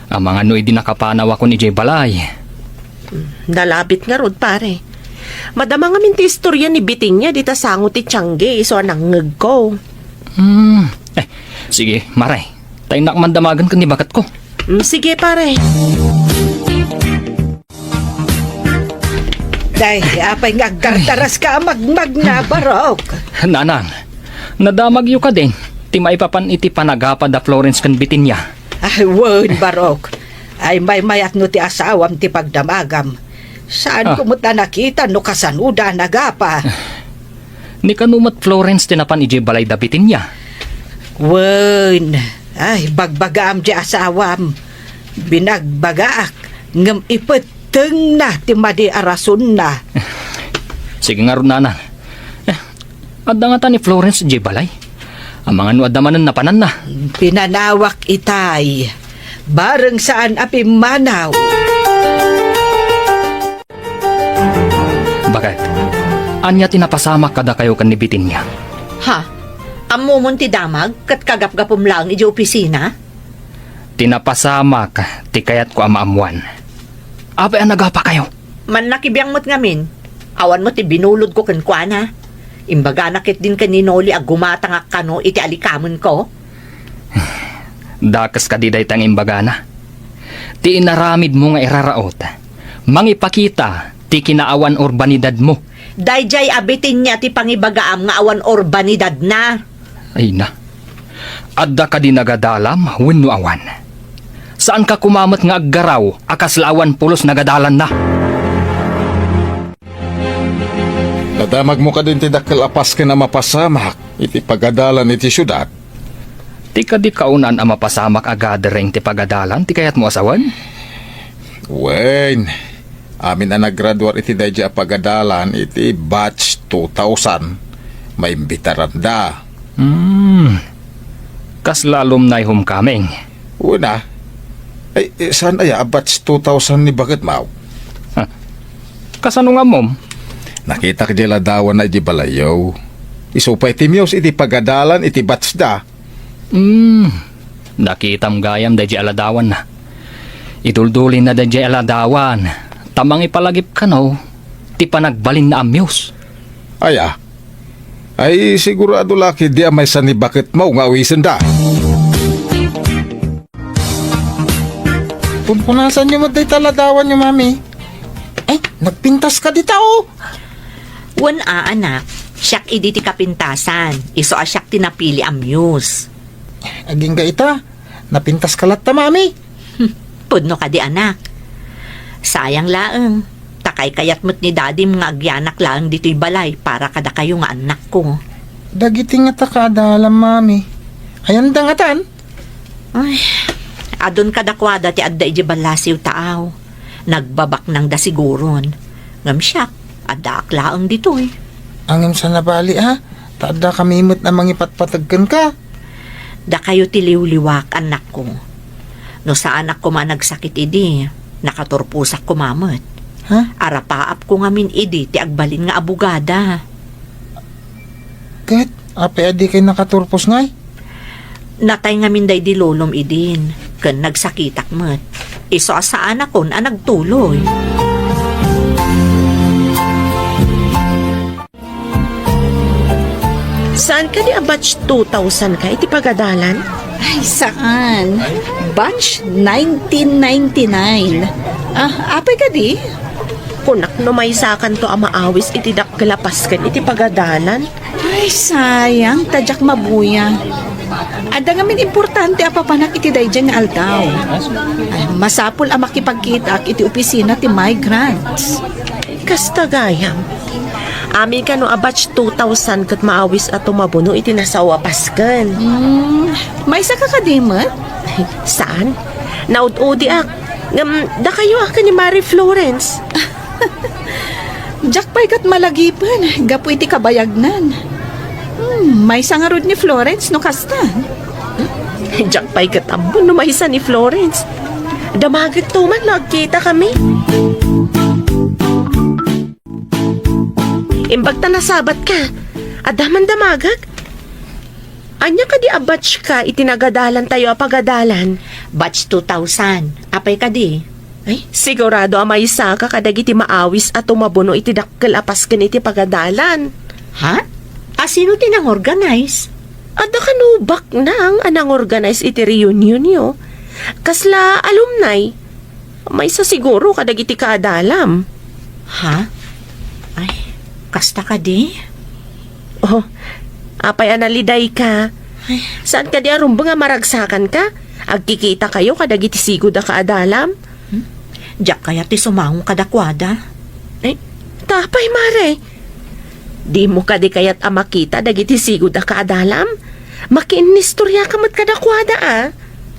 Amangan no idi nakapanawakon idiay balay. Hmm, nalabit ngarud, pare. Madama ngamin ti istoria ni Bitinia dita sango ti tiangge isu a nangngegko. Hmm, eh, sige, mare. Ta innak man damagen ken ni baketko. Mm, sige, pare. Day, apay nga agkartaras ka a magmagna, Barok? Nanang, nadamagyo kadin ti maipapan iti panagapa da Florence ken Bitinia? Ay, wen, Barok. Ay, maymayat no ti asawam ti pagdamagam. Saan Ah. ko met a nakita no kasano da nagapa. Ni kano met Florence ti napan idiay balay da Bitinia? Wen, ay, bagbagaam ti asawam. Binagbagaak, ngem ipettengna ti madi a rasonna. Sige ngarud, nanang. Eh, adda ngata ni Florence idiay balay? Amangan no adda manen napananna. Pinanawak itay. Bareng saan a pimmanaw. Baket, ania ti napasamak kadakayo ken ni Bitinia? Ha? Ammomon ti damag ket kagapgapum laeng idiay opisina? Ti napasamak ti kayatko a maammoan. Apay a nagapakayo? Mannakibiang met ngamin. Awan met ti binulodko kenkuana. Imbagana ketdin ken ni Noli a gumatangak kano iti alikamenko. Dakes kadi dayta nga imbagana? Ti inaramidmo nga iraraot, mangipakita ti kinaawan urbanidadmo. Daydiay a Bitinia ti pangibagaam nga awan urbanidadna. Ay na. Adda kadi nagadalam wenno awan? Saanka koma met nga aggaraw a kasla awan pulos nagadalanna? Nadamagmo kadin ti dakkel a pasken a mapasamak iti pagadalan iti siudad? Ti kadi kaunaan a mapasamak a gathering ti pagadalan ti kayatmo a sawen? Wen, amin a naggraduar iti daydiay a pagadalan iti batch two thousand, maimbitaranda. Hmm. Kasla alumni homecoming? Wen a. Ay, eh, saan aya a batch two thousand ni baketmo? Ha? Kasano nga ammom? Nakitak di ladawanna iti balayyo. Isu pay ti Muse iti pagadalan iti batch da. Hmm, nakitam gayam daydiay a ladawanna. Iduldulinna daydiay a ladawan, ta mangipalagip kano ti panagbalinna a Muse. Aya? Ay, sigurado la ketdi a maysa ni baketmo nga awisenda. Punpunasanyo met dayta ladawanyo, Mami. Ay, nagpintas ka dita, oh. Wen a, anak. Siak idi ti kapintasan. Isu a siak ti napili a Muse. Agingga ita, napintas ka latta, Mami. Hmm, pudno kadi, anak. Sayang laeng. Ta kaykayat met ni Dadim nga agyanak laeng ditoy balay para kadakayo nga annakko. Dagiti ngata kaadalam, Mami. Ayanda ngatan? Ay, adun kadakuada ti adda idiay ballasiw taaw. Nagbabaknangda siguron. Ngem siak, addaak laeng ditoy. Ngem saan a bali, a? Ta addakami met a mangipatpateg kenka. Dakayo ti liwliwak, annakko. No saanak koma a nagsakit idi, nakaturposak koma met. Ha? Arapaapko ngamin idi ti agbalin nga abogada. Ket, apay a dikay nakaturpos ngay? Natay ngamin daydi lolom idin, ken nagsakitak met. Isu a saanakon a nagtuloy. Saan kadi a batch two thousand ka iti pagadalan? Ay, saan. Batch nineteen ninety-nine. Ah, apay kadi? Kunak no maysakanto a maawis iti dakkel a pasken iti pagadalan. Ay, sayang, ta diak mabuya. Adda ngamin importante a papanak iti daydiay nga aldaw. Ay, masapul a makipagkitaak iti opisina ti migrants. Kasta gayam. Amin kano a batch two thousand ket maawis a tumabuno iti nasao a pasken. Hmm, maysaka kadi met? Saan? Naud-udiak. Ngem, dakayo a ken ni Mari Florence. Diak pay ket malagipen gapu iti kabayagnan. Hmm, maysa ngarud ni Florence no kasta. Diak pay ket ammo no maysa ni Florence. Damagekto man no agkitakami. Imbag ta nasabatka, adda man damagek? Ania kadi a batch ka iti nagadalantayo a pagadalan? Batch two thousand. Apay kadi? Ay, sigurado a maysaka kadagiti maawis a tumabuno iti dakkel a pasken iti pagadalan. Ha? A, sino ti nangorganize? Adda kano baknang a nangorganize iti reunionyo? Kasla alumni? Maysa siguro kadagiti kaadalam. Ha? Ay, kasta kadi? Oh, apay a nalidayka? Ay. Saan kadi a rumbeng a maragsakanka? Agkikitakayo kadagiti sigud a kaadalam? Hmm? Diak kayat ti sumangong kadakuada. Ay, ta apay, Mare? Dimo kadi kayat a makita dagiti sigud a kaadalam? Makiinnistoriaka met kadakuada, a.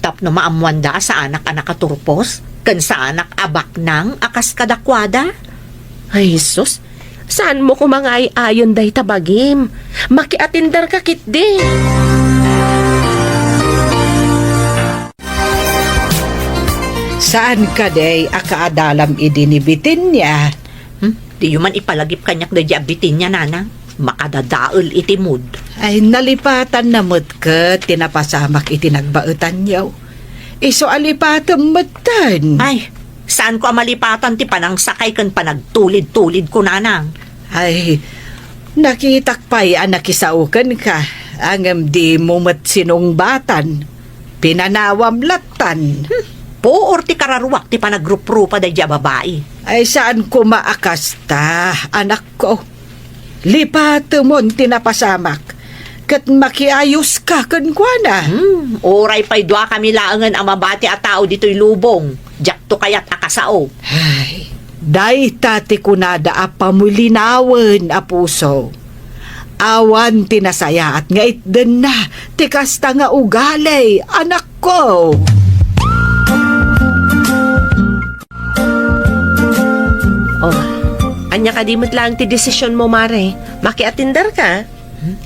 Tapno maammoanda a saanak a nakaturpos, ken saanak a baknang a kas kadakuada. Ay, sus, saanmo koma nga ay-ayon dayta bagim. Makiatenderka ketdi. Saan kadi a kaadalam idi ni Bitenia? Hmm? Diyo man ipalagip kaniak daydi a Bitenia, nanang. Makadadael iti mood. Ay, nalipatanna met ket ti napasamak iti nagbaetanyo. Isu a lipatem metten. Ay, saanko a malipatan ti panangsakay ken panagtulid-tulidko, nanang. Ay, nakitak pay a nakisao kenka, ngem dimo met sinungbatan. Pinanawam lattan. Hmm, puor ti kararuak ti panagruprupa daydi a babai. Ay, saan koma a kasta, anakko. Lipatemon ti napasamak, ket makiayoska kenkuana. Hmm, uray pay duakami laengen a mabati a tao ditoy lubong, diakto kayat a kasao. Ay, dayta ti kunada a pamulinawen a puso. Awan ti nasayaat nga itdenna ti kasta nga ugali, anakko. Oh, ania kadi met laeng ti desisionmo, Mare? Makiatenderka? Hmm?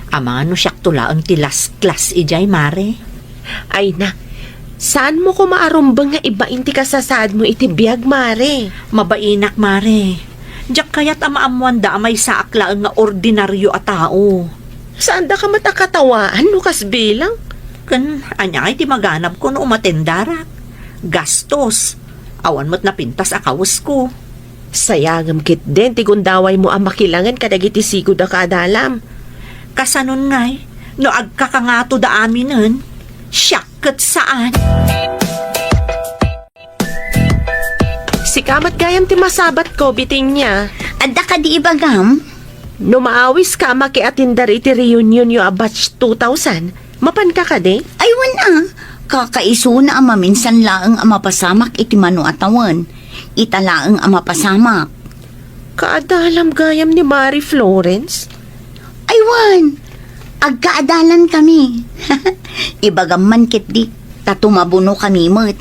Amangan no siakto laeng ti last class idiay, Mare. Ay na, saanmo koma a rumbeng nga ibain ti kasasaadmo iti biag, Mare? Mabainak, Mare. Diak kayat a maammoanda a maysaak laeng nga ordinario a tao. Saandaka met a katawaan no kas bilang? Ken ania ngay ti maganabko no umatendarak? Gastos. Awan met napintas a kawesko. Sayangem ketdin ti gundawaymo a makilangen kadagiti sigud a kaadalam. Kasanon ngay, no agkakangato da aminen, siak ket saan. Sika met gayam ti masabatko, Bitenia. Adda kadi ibagam? No maawiska a makiatender iti reunionyo a batch two thousand, mapanka kadi? Ay, wen a. Kakaisuna a maminsan laeng a mapasamak iti mano a tawen. Ita laeng a mapasamak. Kaadalam gayam ni Mari Florence? Ay, wen. Agkaadalankami. Ibagam man ketdi, ta tumabunokami met.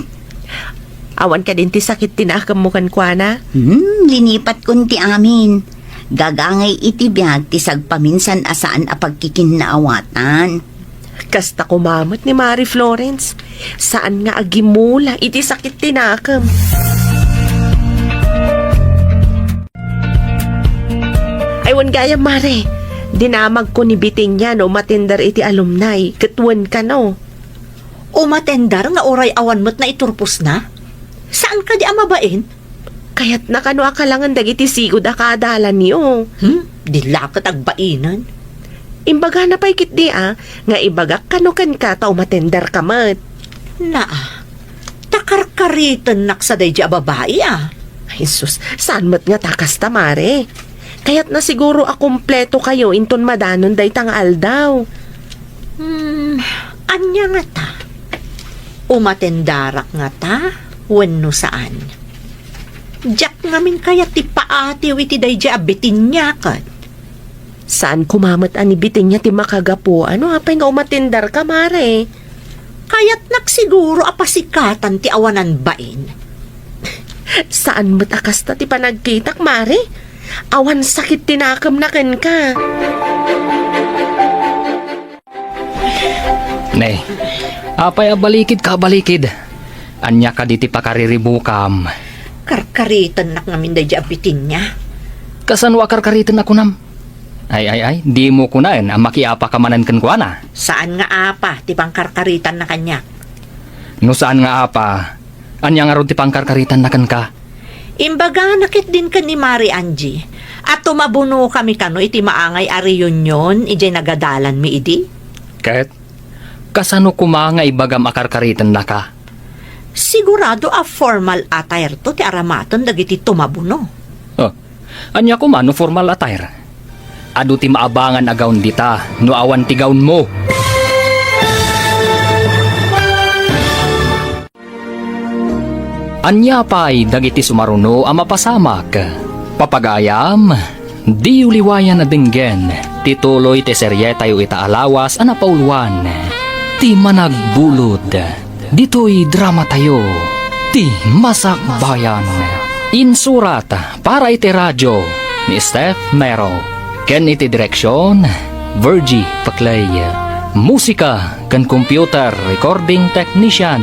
Awan kadin ti sakit ti nakemmo kenkuana? Hmm, linipatkon ti amin. Gagangay iti biag ti sagpaminsan a saan a pagkikinnaawatan. Kasta koma met ni Mari Florence, saan nga agimula iti sakit ti nakem. Ay, wen gayam, Mare. Dinamagko ni Bitenia no umatender iti alumni, ket wen kano. Umatender nga uray awan met naiturposna? Saan kadi a mabain? Kayatna kano a kalangen dagiti sigud a kaadalanyo. Hmm? Di la ket agbainen. Imbagana pay ketdi a, nga ibagak kano kenka ta umatenderka met. Naa, ta karkaritennak sa daydi a babai a. Ay, sus, saan met nga ta kasta, Mare? Kayatna siguro a kumpleto kayo inton madanon dayta nga aldaw. Hmm, ania ngata? Umatendarak ngata wenno saan? Diak ngamin kayat ti paatiw iti daydi a Bitenia ket. Saan koma met a ni Bitenia ti makagapu. Ano apay nga umatenderka, Mare? Kayatnak siguro a pasikatan ti awanan bain. Saan met a kasta ti panagkitak, Mare? Awan sakit ti nakemna kenka. Ne, apay a balikid ka, balikid? Ania kadi ti pakariribukam? Karkaritennak ngamin daydi a Bitenia. Kasano a karkariten a kunam? Ay, ay, ay, dimo kunaen a makiapaka manen kenkuana. Saan nga apa ti pangkarkaritanna kaniak? No saan nga apa, ania ngarud ti pangkarkaritanna kenka? Imbagana ketdin ken ni Mari Angie a tumabunokami kano iti maangay a reunion idiay nagadalanmi idi. Ket, kasano koma nga ibagam a karkaritennaka? Sigurado a formal attire to ti aramaten dagiti tumabuno. Oh, ania koma no formal attire? Adu ti maabangan a gown dita no awan ti gownmo. Ania pay dagiti sumaruno a mapasamak? Papagayam, diyo liwayan a denggen Ti tuloy ti serietayo ita a lawas a napauluan, Ti Managbulod. Ditoy dramatayo, Ti Masakbayan. Insurat para iti radio ni Steph Mero. Ken iti direksion, Virgie Paclay. Musika ken computer recording technician,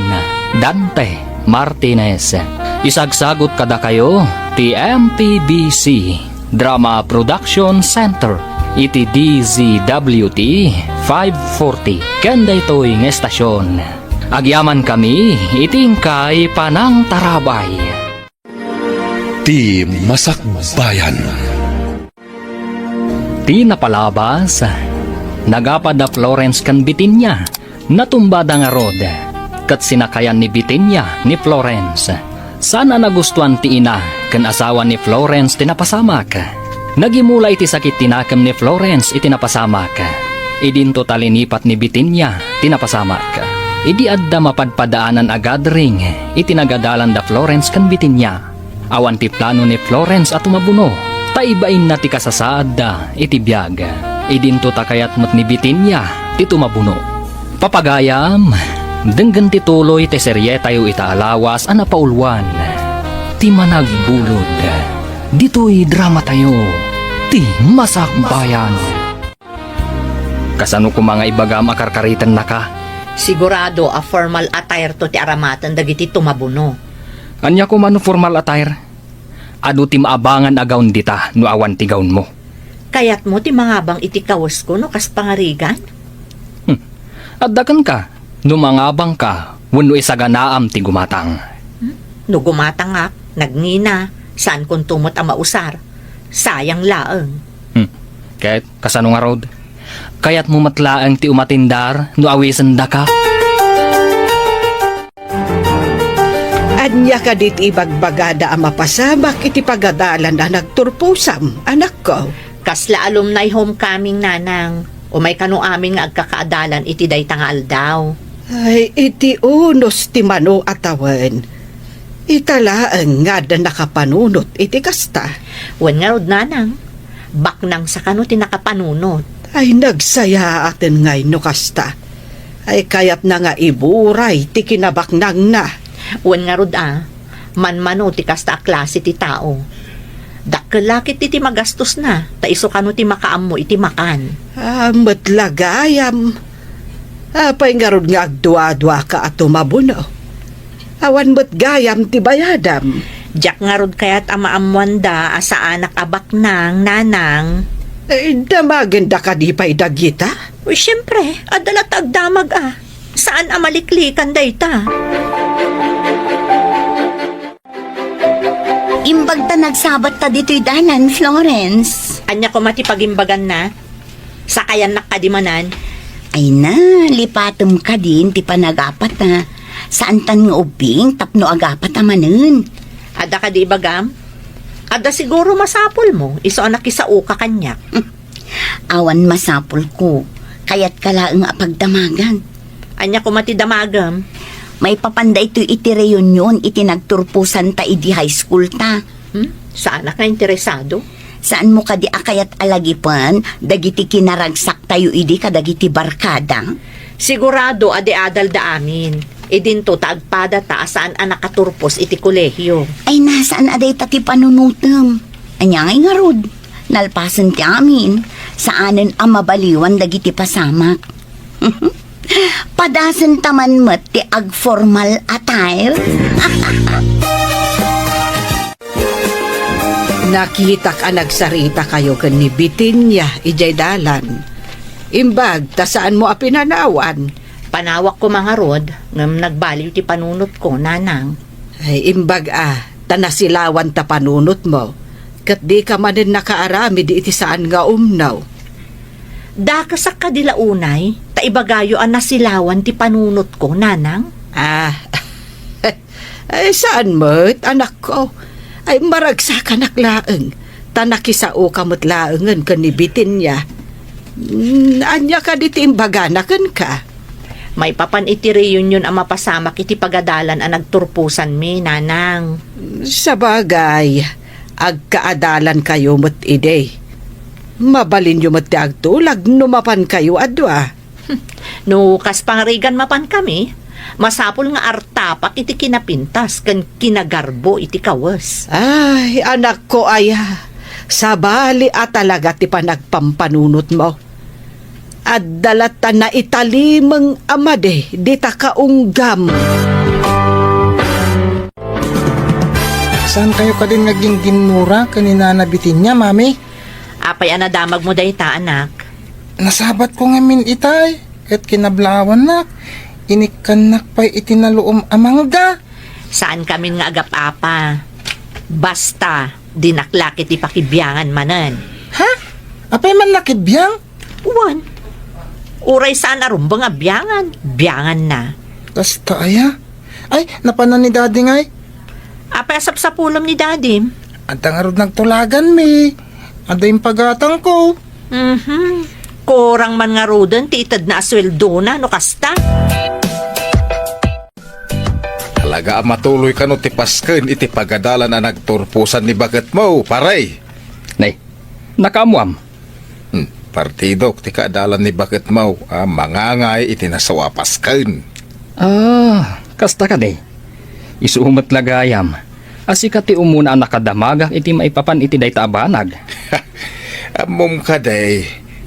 Dante Martinez. Isagsagut kadakayo ti M P B C Drama Production Center iti D Z W T five forty ken daytoy nga estasion. Agyamankami iti inkay panangtarabay. Ti Masakbayan. Ti napalabas, nagapa da Florence ken Bitinia. Natumbada ngarud, ket sinakayan ni Bitinia ni Florence. Saan a nagustuan ti ina ken asawa ni Florence ti napasamak. Nagimula iti sakit ti nakem ni Florence iti napasamak. Idinto ta linipat ni Bitinia ti napasamak. Idi adda mapadpadaanan a gathering iti nagadalan da Florence ken Bitinia, awan ti plano ni Florence a tumabuno, ta ibainna ti kasasaadda iti biag. Idinto ta kayat met ni Bitinia ti tumabuno. Papagayam, denggen ti tuloy ti serietayo ita a lawas a napauluan, Ti Managbulod. Ditoy dramatayo, Ti Masakbayan. Kasano koma nga ibagam a karkaritennaka? Sigurado a formal attire to ti aramaten dagiti tumabuno. Ania koma no formal attire? Adu ti maabangan a gown dita no awan ti gownmo. Kayatmo ti mangabang iti kawesko no kas pangarigan? Hmm. Adda kenka no mangabangka wenno isaganaam ti gumatang. Hmm? No gumatangak, nagngina, saankon to met a mausar. Sayang laeng. Hmm. Ket kasano ngarud? Kayatmo met laeng ti umatindar no awisendaka? Ania kadi ti ibagbagada a mapasamak iti pagadalan a nagturposam, anakko? Kasla alumni homecoming, nanang. Umay kano amin nga agkakaadalan iti dayta nga aldaw. Ay, iti unos ti mano a tawen. Ita laeng nga adda nakapanunot iti kasta. Wen ngarud, nanang. Baknang sa kano ti nakapanunot. Ay, nagsayaaten ngay no kasta. Ay, kayatna nga iburay ti kinabaknangna. Wen ngarud a, manmano ti kasta a klase ti tao. Dakkel la ket iti magastosna, ta isu kano ti makaammo iti makan. Ah, met la gayam. Apay ngarud nga agduaduaka a tumabuno? Awan met gayam ti bayadam. Diak ngarud kayat a maammoanda a saanak a baknang, nanang. Eh, damagenda kadi pay dagita? Uy, siempre, adda la ta agdamag a. Saan a maliklikan dayta. Imbag ta nagsabat ta ditoy dalan, Florence. Ania koma ti pagimbaganna? Sakayannak kadi manen? Ay na, lipatem kadin ti panagapata. Saantan nga ubbing tapno agapata manen. Adda kadi ibagam? Adda siguro masapulmo, isu a nakisaoka kaniak. Awan masapulko. Kayatka laeng a pagdamagan. Ania koma ti damagem? Maipapan daytoy iti reunion iti nagturposanta idi high school ta. Hmm? Saanak nga interesado? Saanmo kadi a kayat a lagipen dagiti kinaragsaktayo idi kadagiti barkada? Sigurado a di adalda amin. Idinto ta agpadata a saan a nakaturpos iti kolehio. Ay na, saan a dayta ti panunotem. Ania ngay ngarud? Nalpasen ti amin, saanen a mabaliwan dagiti pasamak. Padasenta man met ti agformal attire. Nakitak a nagsaritakayo ken ni Bitinia idiay dalan. Imbag ta saanmo a pinanawan. Panawak koma ngarud, ngem nagbaliw ti panunotko, nanang. Ay, imbag a, ta nasilawan ta panunotmo, ket dika manen nakaaramid iti saan nga umno. Dakasak kadi la unay, ta ibagayo a nasilawan ti panunotko, nanang? Ah, ay, saan met, anakko? Ay, maragsakanak laeng, ta nakisaoka met laengen ken ni Bitinia. Mm, ania kadi ti imbagana kenka? Maipapan iti reunion a mapasamak iti pagadalan a nagturposanmi, nanang. Sabagay, agkaadalankayo met idi. Mabalinyo met ti agtulag no mapankayo a dua. No kas pangarigan mapankami, masapul nga artapak iti kinapintas ken kinagarbo iti kawes. Ay, anakko aya, sabali a talaga ti panagpampanunotmo. Adda latta naitalimeng a madi dita kaunggam. Saan kayo kadin nga gingginnura ken ni Nana Bitinia, Mami? Apay a nadamagmo dayta, anak? Nasabatko ngamin itay, ket kinablawannak. Inikkannak pay iti naluom a mangga. Saan kamin nga agap-apa. Basta, dinak la ket ipakibiangan manen. Ha? Apay man nakibiang? Wen. Uray saan a rumbeng a biangan, bianganna. Kasta aya? Ay, napanan ni Daddy ngay. Apay a sapsapulem ni Daddy? Adda ngarud nagtulaganmi. Adda impagatangko. Mhm. Kurang man ngaruden ti itedna a sueldona no kasta. Talaga a matuloy kano ti pasken iti pagadalan a nagturposan ni baketmo, pare? Nay, nakaammoam. Hmm, partidok ti kaadalan ni baketmo a mangangay iti nasao a pasken. Ah, kasta kadi. Isu met la gayam a sika ti umuna a nakadamagak iti maipapan iti dayta a banag. Ammom kadi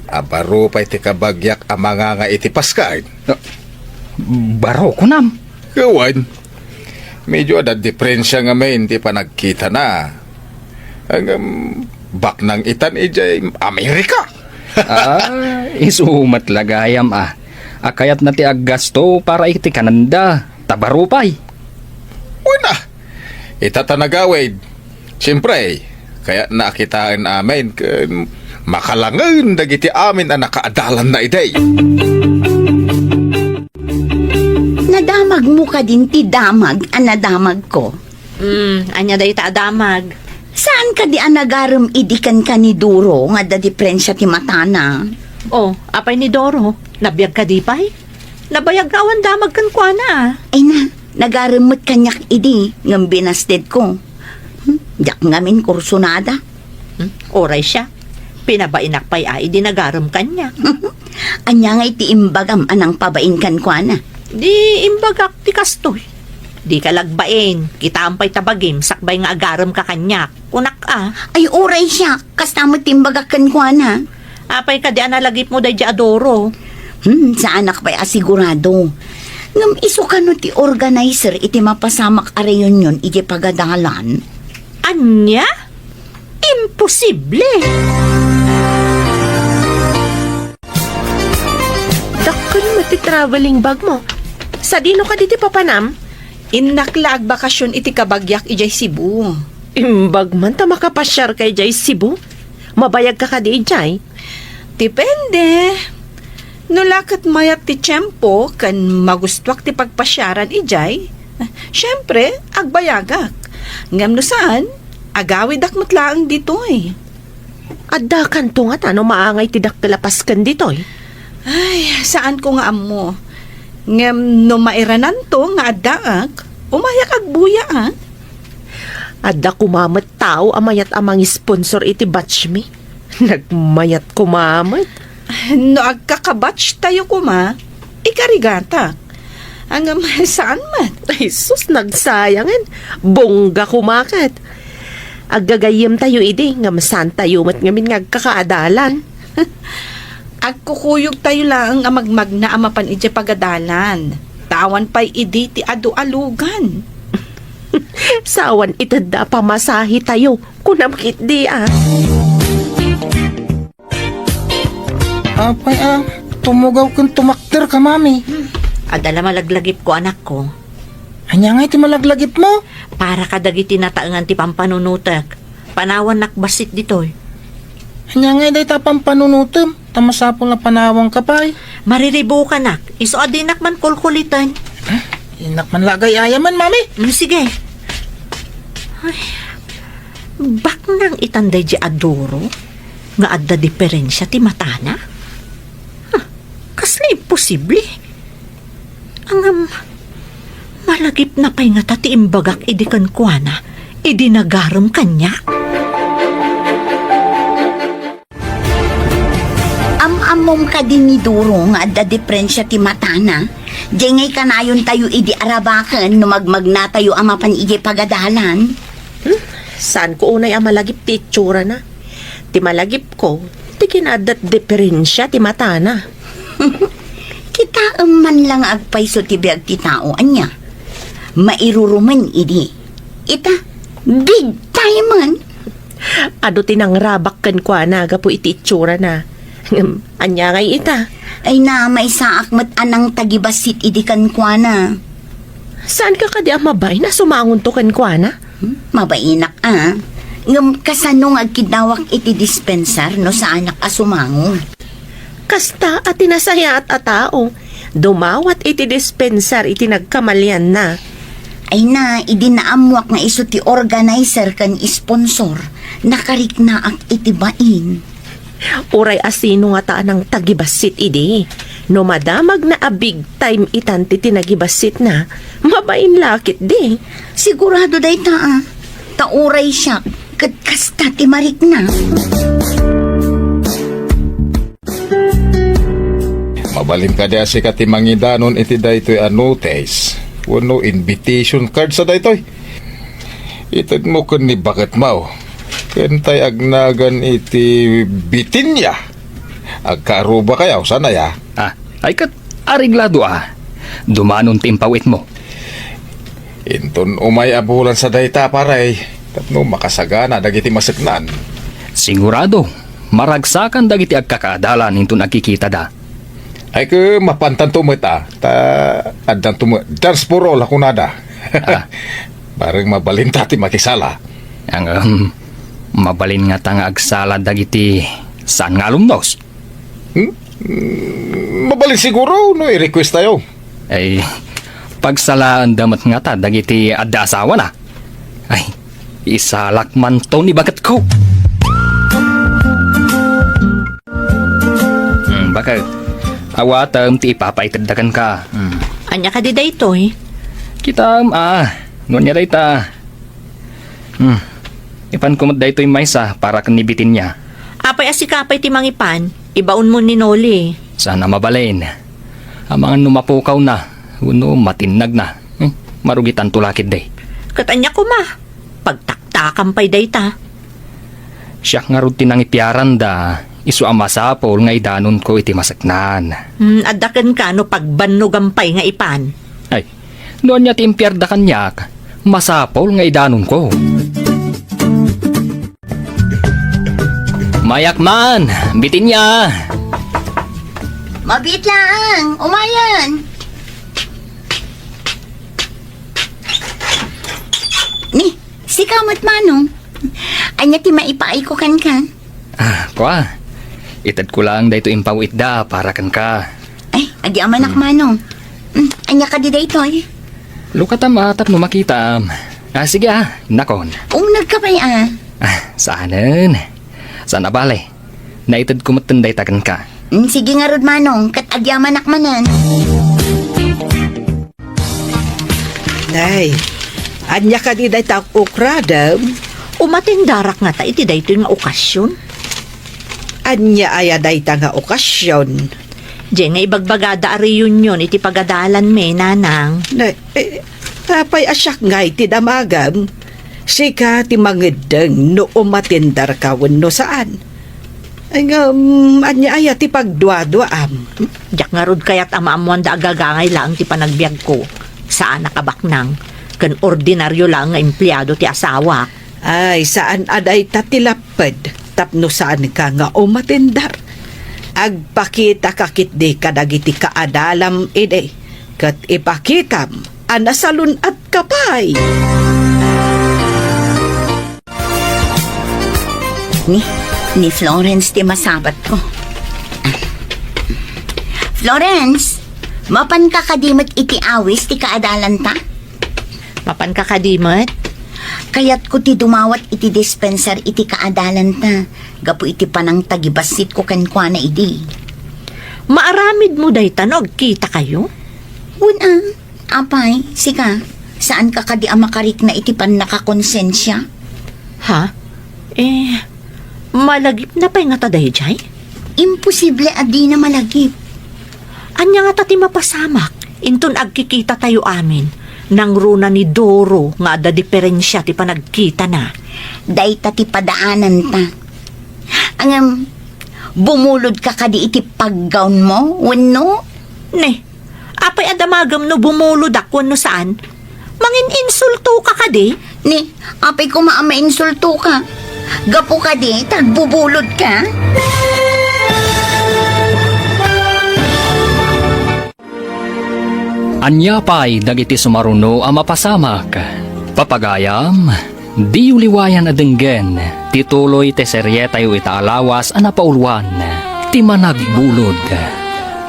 a baro pay ti kabagiak a mangangay iti pasken? Ah, baro, kunam? Wen. Medyo adda diferensia ngamin ti panagkitana. Ngem, baknang itan idiay Amerika. Ah, isu met la gayam a. A kayatna ti aggasto para iti kanenda, ta baro pay. Wen a, ita ta nagawid. Siempre, kayatna a kitaen amin ken makalangen dagiti amin a nakaadalanna idi. Nadamagmo kadin ti damag a nadamagko? Hmm, ania dayta a damag? Saan kadi a nagarem idi kenka ni Doro nga adda diferensia ti matana? Oh, apay ni Doro? Nabiag kadi pay? Nabayag nga awan damag kenkuana. Ay na, nagarem met kaniak idi, ngem binastedko. Hmm, diak ngamin kursunada. Hmm, uray siak. Pinabainak pay a idi nagarem kaniak. Ania ngay ti imbagam a nangpabain kenkuana? Di imbagak ti kastoy. Dika la agbain, kitaem pay ta bagim sakbay nga agaremka kaniak, kunak a. Ay, uray siak, kasta met ti imbagak kenkuana. Apay kadi a nalagipmo daydiay a Doro? Hmm, saanak pay a sigurado. Ngem isu kano ti organizer iti mapasamak a reunion iti pagadalan? Ania? Imposible! Dakkel met ti traveling bag mo. Sadino kadi ti papanam? Innak la agbakasyon iti kabagiak idiay Cebu. Imbag man ta makapasiarka idiay Cebu? Mabayagka kadi idiay? Depende. No la ket mayat ti tiempo ken magustuak ti pagpasiaran idiay, siempre, agbayagak. Ngem no saan, agawidak met laeng ditoy. Addakanto ngata no maangay ti dakkel a pasken ditoy? Ay, saanko nga ammo. Ngem no mairananto nga addaak, umayak agbuya, a. Adda koma met tao a mayat a mangisponsor iti batchmi. Nagmayat koma met. No agkakabatch tayo koma, ikarigatak. Ngem saan met. Ay, sus, nagsayangen. Bongga koma ket. Aggagayyem tayo idi, ngem saan tayo met ngamin nga agkakaadalan. Agkukuyog tayo laeng a magmagna a mapan idiay pagadalan. Ta awan pay idi ti adu a lugan. Sa awan itedda a pamasahe tayo, kunam ketdi a. Apay a, tumugaw ken tumakder ka, Mami. Adda la malaglagipko, anakko. Ania ngay ti malaglagipmo? Para kadagiti nataengan ti pampanunotek. Panawannak bassit ditoy. Ania ngay dayta pampanunotem? Ta masapul a panawanka pay. Mariribukanak. Isu a dinak man kulkuliten. Ah, innak man la agay-ayaman, Mami. Mm, sige. Ay, baknang itan daydiay a Doro nga adda diferensia ti matana? Huh, kasla imposible. Ngem, malagipna pay ngata ti imbagak idi kenkuana, idi nagarem kaniak. Om kadi ni Duro nga adda diferensia ti matana? Diay ngay kanayontayo idi arabaken no magmagnatayo a mapan idiay pagadalan? Hmm? Saanko unay a malagip ti itsurana. Ti malagipko, ti kinaaddat diferensia ti matana. Kitaem man la nga agpayso ti biag ti tao, ania? Mairurumen idi. Ita, big time man. Adu ti nangrabak kenkuana gapu iti itsurana. Ngem, ania ngay ita? Ay na, maisaak met a nangtagibassit idi kenkuana. Saanka kadi a mabain a sumangonto kenkuana? Hmm, mabainak a. Ngem kasano nga agkiddawak iti dispensar no saanak a sumango? Kasta a ti nasayaat a tao, dumawat iti dispensar iti nagkamalianna. Ay na, idi naammoak nga isu ti organizer ken sponsor, nakariknaak iti bain. Uray a sino ngata a nangtagibassit idi. No madamagna a big time itan ti tinagibassitna, mabain la ketdi. Sigurado dayta a. Ta uray siak, ket kasta ti marikna. Mabalin kadi a sika ti mangidanon iti daytoy a notice wenno invitation cards a daytoy? Itedmo ken ni baketmo. Ken tay agnagan iti Bitinia. Agkaarubakayo, saan aya? Ah, ay ket, areglado a. Dumanon ti impawitmo. Inton umay a bulan sa dayta, pare, tapno makasagana dagiti maseknan. Sigurado, maragsakan dagiti agkakaadalan inton agkikitada. Ay, ket mapantanto met a, ta addanto met dance for all a kunada. Ah. Bareng mabalinta ti makisala. Ang, um, mabalin ngata nga agsala dagiti saan nga alumnos? Hmm? Mm, mabalin siguro no i-request tayo. Ay, pagsalaanda met ngata dagiti adda asawana. Ay, isalak manto ni baketko. Hmm, baket. Awatem ti ipapaitedda kenka. Hmm. Ania kadi daytoy? Kitaem, ah, no ania dayta. Hmm. Ipanko met daytoy maysa para ken ni Bitinia. Apay a sika pay ti mangipan, ibaonmo ni Noli. Saan a mabalin. Amangan no mapukawna, wenno matinnagna. Hmm, marugitanto la ketdi. Ket ania koma? Pagtaktakam pay dayta. Siak ngarud ti nangipiaranda, isu a masapul nga idanonko iti maseknan. Hmm, adda kenka no pagbannogam pay nga ipan. Ay, no ania ti impiarda kaniak, masapul nga idanonko. Mayak man, Bitinia! Mabiit laeng, umayen! Ni, sika met, Manong. Ania ti maipaayko kenka? Ah, kua. Itedko laeng daytoy impawitda para kenka. Ay, agyamanak, hmm, Manong. Hmm, ania kadi daytoy? Lukatam a tapno makitam. Ah, sige ah, innakon. Umnegka pay a. Ah, saanen. Saan a bale. Naitedko metten dayta kenka. Hmm, sige ngarud, Manong, ket agyamanak manen. Nay, ania kadi dayta ukradem? Umatendarak ngata iti daytoy nga okasion. Ania aya dayta nga okasion? Diay nga ibagbagada a reunion iti pagadalanmi, Nanang. Ne, eh, apay a siak ngay ti damagem? Sika ti mangeddeng no umatendarka wenno saan. Ay, ngem, ania aya ti pagduaduaam? Diak ngarud kayat a maammoanda a gagangay laeng ti panagbiagko. Saanak a baknang, ken ordinario laeng nga empleado ti asawak. Ay, saan a dayta ti lapped tapno saanka nga umatendar. Agpakitaka ketdi kadagiti kaadalam idi, ket ipakitam a nasalun-atka pay. Ni, ni Florence ti masabatko. Florence, mapanka kadi met iti awis ti kaadalanta? Mapanka kadi met? Kayatko ti dumawat iti dispensar iti kaadalanta, gapu iti panangtagibassitko kenkuana idi. Maaramidmo dayta no agkitakayo? Wen a, apay, sika, saanka kadi a makarikna iti pannakakonsensia? Ha? Eh, malagipna pay ngata daydiay? Imposible a dina malagip. Ania ngata ti mapasamak inton agkikitatayo amin? Nangruna ni Doro nga adda diferensia ti panagkitana. Dayta ti padaananta. Ngem, bumulodka kadi iti paggawnmo, wenno? Ne, apay a damagem no bumulodak wenno saan? Mangin-insultoka kadi? Ne, apay koma a mainsultoka? Gapu kadi ta agbubulodka? Ania pay dagiti sumaruno a mapasamak? Papagayam, diyo liwayan a denggen ti tuloy ti serietayo ita a lawas a napauluan, Ti Managbulod.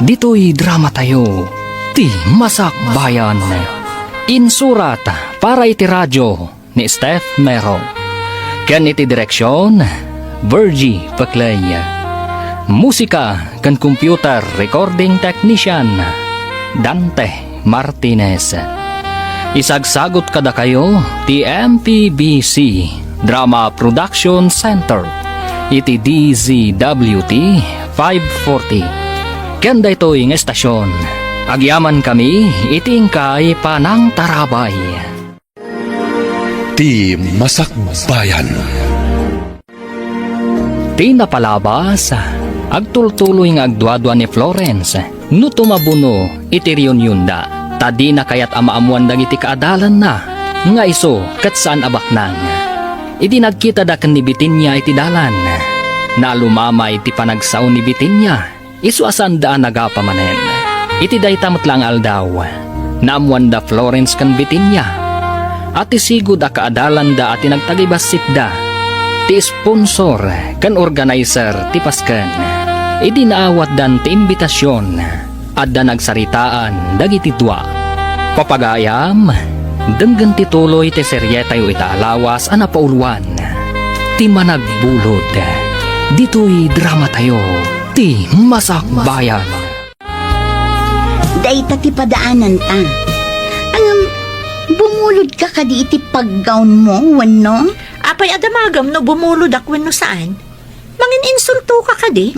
Ditoy dramatayo, Ti Masakbayan. Insurat para iti radio ni Steph Mero. Ken iti direksion, Virgie Peclay. Musika ken computer recording technician, Dante Martinez. Isagsagut kadakayo ti M P B C Drama Production Center iti D Z W T five forty. Ken daytoy nga estasion, agyamankami iti inkay panangtarabay. Ti Masakbayan. Ti napalabas, agtultuloy nga agduadua ni Florence no tumabuno iti reunionda, ta dina kayat a maammuan dagiti kaadalanna nga isu ket saan a baknang. Idi nagkitada ken ni Bitinia iti dalan, naalumamay ti panagsao ni Bitinia. Isu a saanda a nagapa manen. Iti dayta met la nga aldaw, naammuanda Florence ken Bitinia a ti sigud a kaadalanda a ti nagtagibassitda, ti sponsor ken organizer ti pasken. Idi naawatdan ti imbitasion, adda nagsaritaan dagiti dua. Papagayam, denggen ti tuloy ti serietayo ita a lawas a napauluan, Ti Managbulod. Ditoy dramatayo, Ti Masakbayan. Dayta ti padaananta. Ngem, bumulodka kadi iti paggawnmo, wenno? Apay a damagem no bumulodak wenno saan? Mangin-insultoka kadi?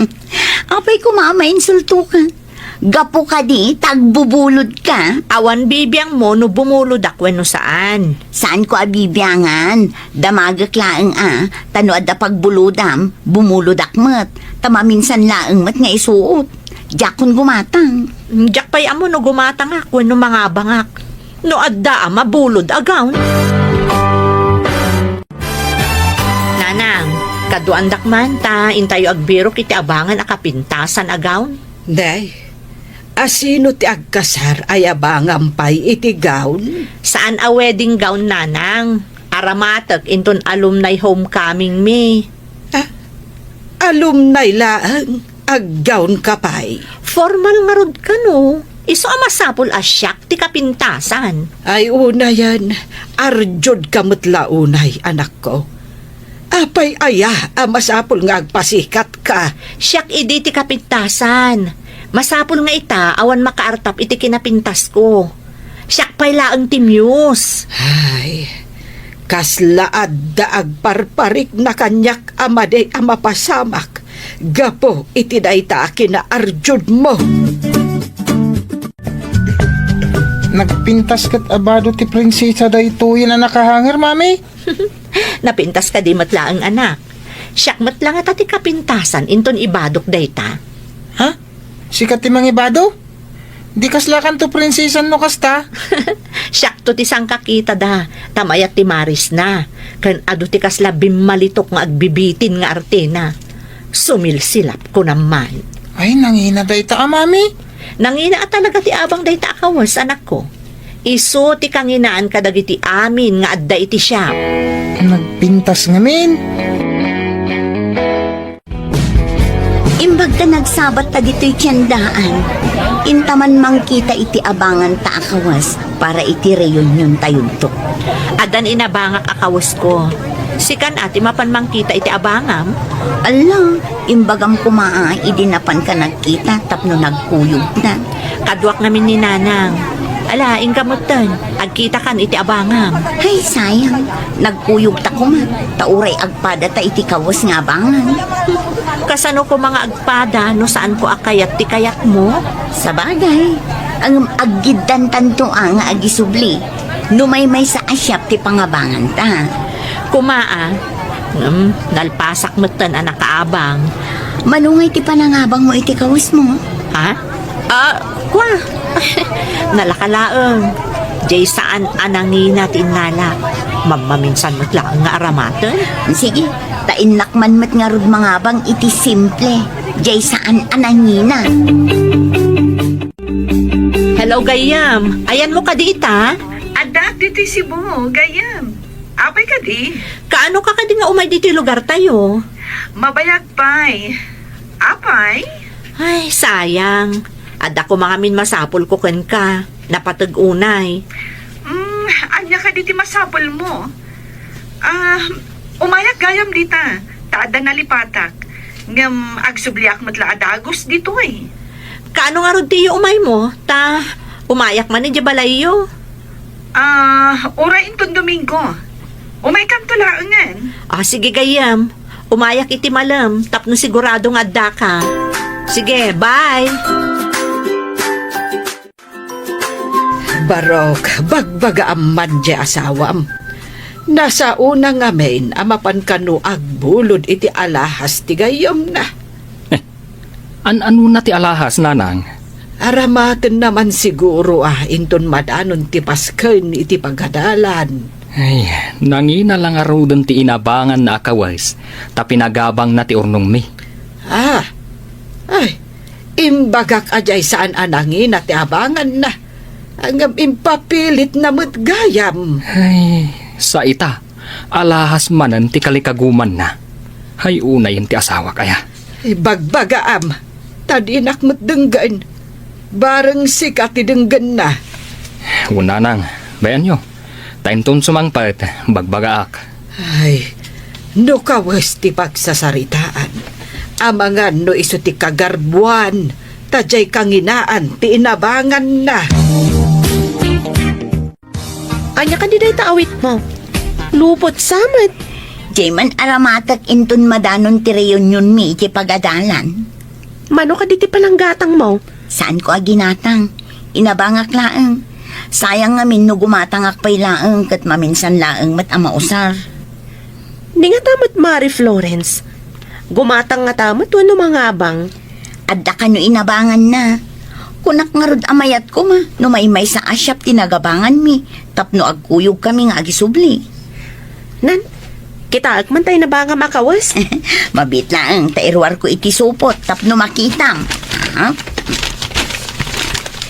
Apay koma a mainsultoka? Gapu kadi ta agbubulodka? Awan bibiangmo no bumulodak wenno saan. Saanko a bibiangan. Damagek laeng a, ta no adda pagbulodam, bumulodak met. Ta maminsan laeng met nga isuot. Diakon gumatang. Diak pay ammo no gumatangak wenno mangabangak. No adda a mabulod a gown. Nanang, kaduandak man ta intayo agbirok iti abangan a kapintasan a gown. Day, a sino ti agkasar a yabangam pay iti gown? Saan a wedding gown, nanang. Aramatek inton alumni homecoming mi. Ah, alumni laeng? Aggown ka pay? Formal ngarud kano. Isu a masapul a siak ti kapintasan. Ay, unayen, arjud ka met la unay, anakko. Apay aya a masapul nga agpasikat ka? Siak idi ti kapintasan. Masapul nga ita, awan makaartap iti kinapintasko. Siak pay laeng ti muse. Ay, kasla adda agparparikna kaniak a madi a mapasamak gapu iti dayta a kinaarjudmo. Nagpintas ket a bado ti prinsesa daytoyen a nakahanger, Mami? Napintas kadi met laeng, anak. Siak met la ngata ti kapintasan inton ibadok dayta. Ha? Sika ti mangibado? Di kaslakanto prinsesan no kasta? Siakto ti sangkakitada, ta mayat ti marisna, ken adu ti kasla bimmalitok nga agbibitin nga artena. Sumilsilap, kunam man. Ay, nangina dayta a, Mami? Nangina a talaga ti abang dayta a kawes, anakko. Isu ti kanginaan kadagiti amin nga adda iti siak. Nagpintas ngamin. Imbag ta nagsabat ta ditoy tiendaan, inta man mangkita iti abanganta a kawes para iti reunion tayonto. Addan inabangak a kawesko. Sikan a ti mapan mangkita iti abangam? Alla, imbagam koma a idi napanka nagkita tapno nagkuyogna. Kaduak ngamin ni Nanang. Ala, inka metten, agkitakan iti abangam. Ay, sayang. Nagkuyogta koma, ta uray agpadata iti kawes nga abangan. Kasano koma nga agpada no saanko a kayat ti kayatmo? Sabagay, ngem aggiddantanto a nga agisubli no maymaysa a siak ti pangabanganta. Koma a, ngem nalpasak metten a nakaabang. Mano ngay ti panangabangmo iti kawesmo? Ha? Ah, kua. Nalaka laeng. Jay saan a nangina ti innalak. Mammaminsan met laeng nga aramaten. Sige, ta innak man met ngarud mangabang iti simple. Jay saan a nangina. Hello, gayyem. Ayanmo kadi ita? Addaak ditoy Cebu, gayyem. Apay kadi? Kaano ka kadi nga umay ditoy lugartayo? Mabayag pay. Apay? Ay, sayang. Adda koma ngamin masapulko kenka. Napateg unay. Mm, ania kadi ti masapulmo? Ah, umayak gayam dita, ta adda nalipatak. Ngem agsubliak met la a dagus ditoy. Kaano ngarud ti umaymo? Ta umayak man idiay balayyo. Ah, uray inton Domingo. Umaykanto laengen. Ah, sige gayyem. Umayak iti malem tapno sigurado nga addaka. Sige, bye! Barok, bagbagaam man diay asawam. Nasaona ngamin a mapan kano agbulod iti alahas ti gayyemna. Eh, an-anona ti alahas, nanang? Aramatenna man siguro a inton madanon ti pasken iti pagadalan. Ay, nangina la ngaruden ti inabanganna a kawes ta pinagabangna ti urnongmi. Ah, ay, imbagak a diay saan a nangina ti abanganna. Ngem impapilitna met gayam. Ay, sa ita, alahas manen ti kalikagumanna. Hay unayen ti asawak aya. Ibagbagaam, ta dinak met denggen. Bareng sika ti denggenna. Wen, nanang, bay-anyo. Ta inton sumangpet, bagbagaak. Ay, no kawes ti pagsasaritaan, amangan no isu ti kagarbuan, ta diay kanginaan ti inabanganna. Ania kadi dayta awitmo? Lupot sa met. Diay man aramatek inton madanon ti reunionmi iti pagadalan. Mano kadi ti pananggatangmo? Saanko a ginatang. Inabangak laeng. Sayang ngamin no gumatangak pay laeng ket maminsan laeng met a mausar. Ni ngata met, Mari Florence? Gumatang ngata met wenno mangabang? Adda kano inabanganna. Kunak ngarud a mayat koma no maymaysa a siak ti nagabanganmi tapno agkuyogkami nga agisubli. Nan, kitaek man tay nabangam a kawes. Mabiit laeng ta iruarko iti supot tapno makitam. Ha?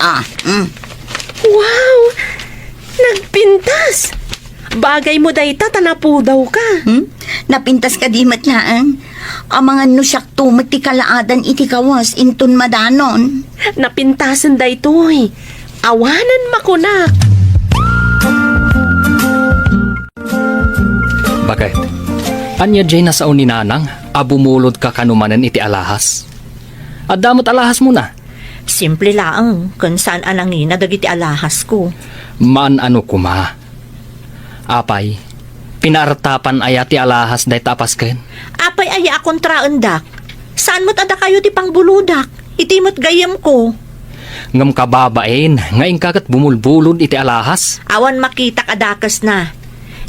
Ah, mm. Wow! Nagpintas! Bagaymo dayta ta napudawka. Hmm? Napintas kadi met laeng? Amangan no siakto met ti kalaadan iti kawes inton madanon. Napintasen daytoy. Awanen makunak. Baket? Ania diay nasao ni Nanang a bumulodka kano manen iti alahas? Adda met alahasmona? Simple laeng, ken saan a nangina dagiti alahasko. Maan-ano koma. Apay, pinaartapan aya ti alahas dayta a pasken? Apay aya a kontraendak? Saan met a dakayo ti pangbulodak? Iti met gayyemko. Ngem kababain nga inka ket bumulbulod iti alahas? Awan makitak a dakesna.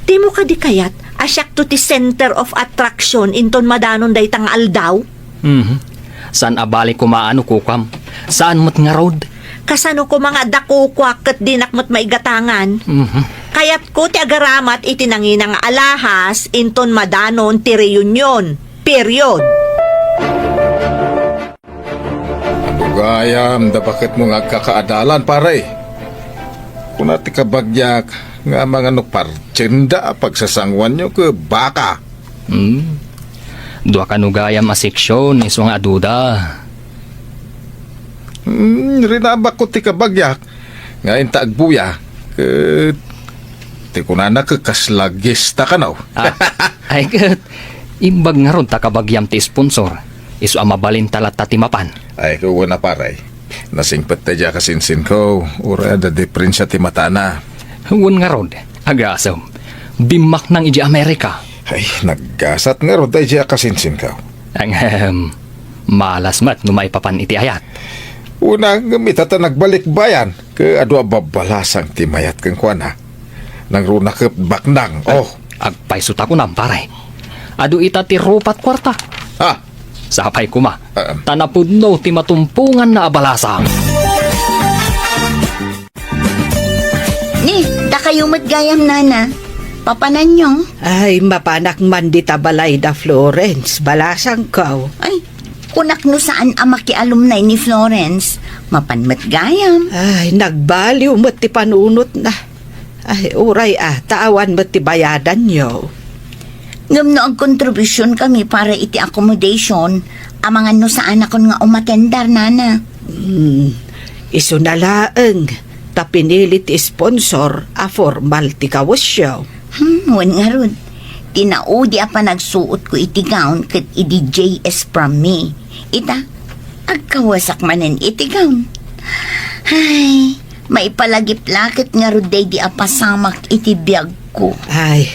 Dimo kadi kayat a siakto ti center of attraction inton madanon dayta nga aldaw? Mhm. Saan a bale koma no kukam. Saan met ngarud. Kasano koma nga adda kukuak ket dinak met maigatangan? Mhm. Kayatko ti agaramat iti nangina nga alahas inton madanon ti reunion. Period. Adu gayam da baketmo nga agkakaadalan, pare. Kuna ti kabagiak nga amangan no partienda a pagsasanguanyo ket baka. Hmm. Dua kano gayam a seksyon, isu nga aduda. Hmm, rinabakko ti kabagiak nga inta agbuya, ket ti kunana ket kasla gesta kano. Ah, ay ket, imbag ngarud ta kabagiam ti sponsor, isu a mabalinta latta ti mapan. Ay, ket wen a, pare. Nasingpet daydi a kasinsinko, uray adda diferensia ti matana. Wen ngarud, agasem. Bimmaknang idiay Amerika. Ay, naggasat ngarud daydi a kasinsinko. Ahem, malas met no maipapan iti ayat. Una, ngem ita ta nagbalikbayan, ket adu a babbalasang ti mayat kenkuana. Nangruna ket baknang, oh. Agpayso ta kunam, pare. Adu ita ti rupat kuarta. Ah. Sapay koma, ah, ta napudno ti matumponganna a balasang. Ni, dakayo met gayam, nana. Papananyo? Ay, mapanak man dita balay da Florence, balasangko. Ay, kunak no saan a makialumnay ni Florence, mapan met gayam. Ay, nagbaliw met ti panunotna. Ay, uray a, ta awan met ti bayadanyo. Ngem no agkontribusion kami para iti accommodation, amangan no saanakon nga umatender, nana. Hmm, isuna laeng, ta pinili ti sponsor a formal ti kawesyo. Hmm, wen ngarud, ti naudi a panagsuotko iti gown ket idi J S from me. Ita, agkawesak manen iti gown. Ay, maipalagip la ket ngarud daydi a pasamak iti biagko. Ay,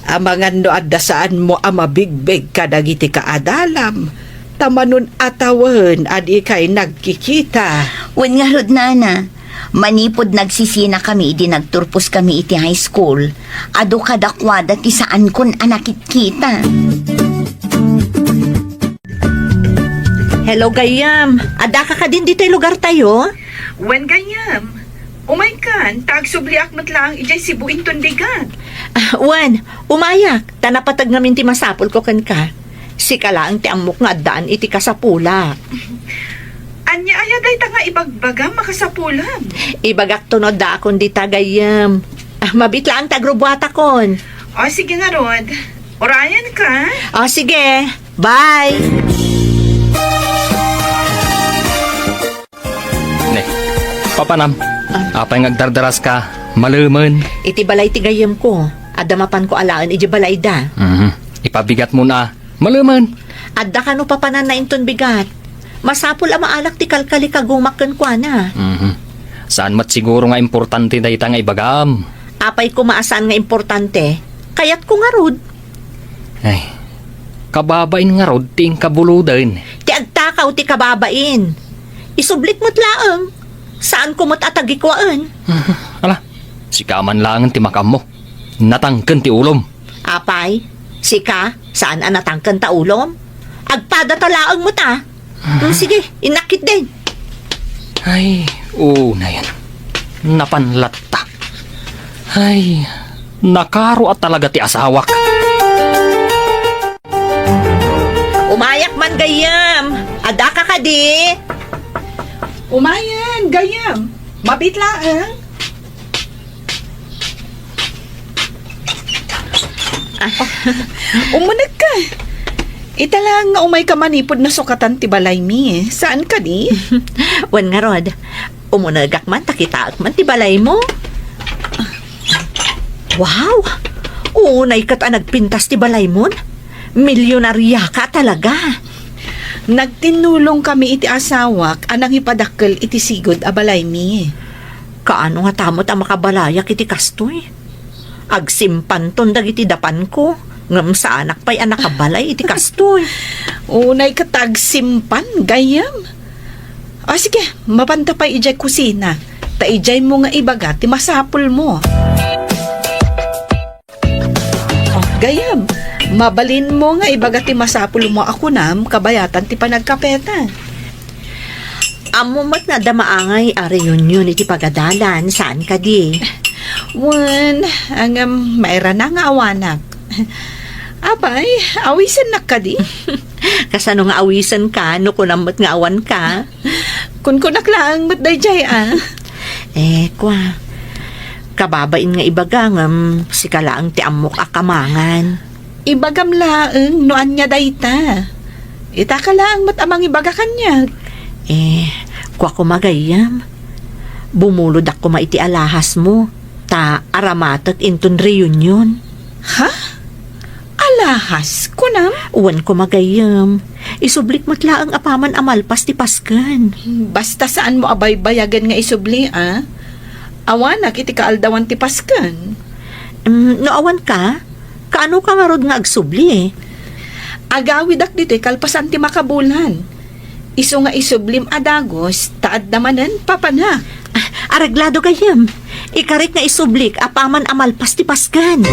amangan no adda saanmo a mabigbeg kadagiti kaadalam, ta manun-atawen a dikay nagkikita. Wen ngarud, nana, manipud nagsisinakami idi nagturposkami iti high school, adu kadakuada ti saankon a nakitkita. Hello, gayyem. Addaka kadin ditoy lugartayo? Wen, gayyem. Umaykan, ta agsubliak met laeng idiay Cebu inton bigat. Ah, wen, umayak, ta napateg ngamin ti masapulko kenka. Sika laeng ti ammok nga addaan iti kasapulak. Ania aya dayta nga ibagbagam a kasapulam? Ibagakto no addaakon dita, gayyem. Ah, mabiit laeng ta agrubbuatakon. O, sige ngarud. Urayanka. O, sige. Bye. Ne, papanam. Ah. Apay nga agdardaraska? Malemen. Iti balay ti gayyemko, adda mapanko alaen idiay balayda. Mhm. Ipabigatmon a. Malemen. Adda kano papananna inton bigat. Masapul a maalak ti kalkalikagumak kenkuana. Mhm. Saan met siguro nga importante dayta nga ibagam. Apay koma a saan nga importante? Kayatko ngarud. Ay, kababain ngarud ti inkabuluden. Ti agtakaw ti kababain. Isublik met laeng. Saanko met a tagikuaen. Ala, sika man laengen ti makaammo. Natangken ti ulom. Apay, sika, saan a natangken ta ulom? Agpada ta laeng met a. Mm, sige, innak ketdin. Ay, unayen. Napan latta. Ay, nakaro a talaga ti asawak. Umayak man, gayyem. Addaka kadi? Umayen, gayyem. Mabiit laeng. Ah. Umunegka. Ita laeng nga umayka manipud nasukatan ti balaymi. Saan kadi? Wen ngarud, umunegak man ta kitaek man ti balaymo. Wow! Unay ket a nagpintas ti balaymon. Milyonariaka talaga. Nagtinnulongkami iti asawak a nangipadakkel iti sigud a balaymi. Kaano ngata met a makabalayak iti kastoy? Agsimpanton dagiti dapanko, ngem saanak pay a nakabalay iti kastoy. Unay ket ta agsimpan, gayyem. O sige, mapanta pay idiay kusina, ta idiaymo nga ibaga ti masapulmo. O, gayyem, mabalinmo nga ibaga ti masapulmo a kunam kabayatan ti panagkapeta. Ammo met nga adda maangay a reunion iti pagadalan, saan kadi? Wen, ngem mairana nga awanak. Apay, awisennak kadi? Kasano nga awisenka no kunam met nga awanka? Kunkunak laeng met daydiay a. Eh, kua. Kababain nga ibaga ngem sika laeng ti ammok a kamangan. Ibagam laeng no ania dayta. Itaka laeng met a mangibaga kaniak. Eh, kua koma gayyem. Bumulodak koma iti alahasmo, ta aramatek inton reunion. Ha? Alahas, kunam? Wen koma gayyem. Isublik met laeng apaman a malpas ti Pasken. Basta saanmo a baybayagen nga isubli, a? Awanak iti kaaldawan ti Pasken. Mm, no awan ka, kaano ka ngarud nga agsubli? Agawidak ditoy kalpasan ti makabulan. Isu nga isublim a dagus, ta adda manen papanak. Ah, areglado gayam. Ikarik nga isublik apaman a malpas ti Pasken.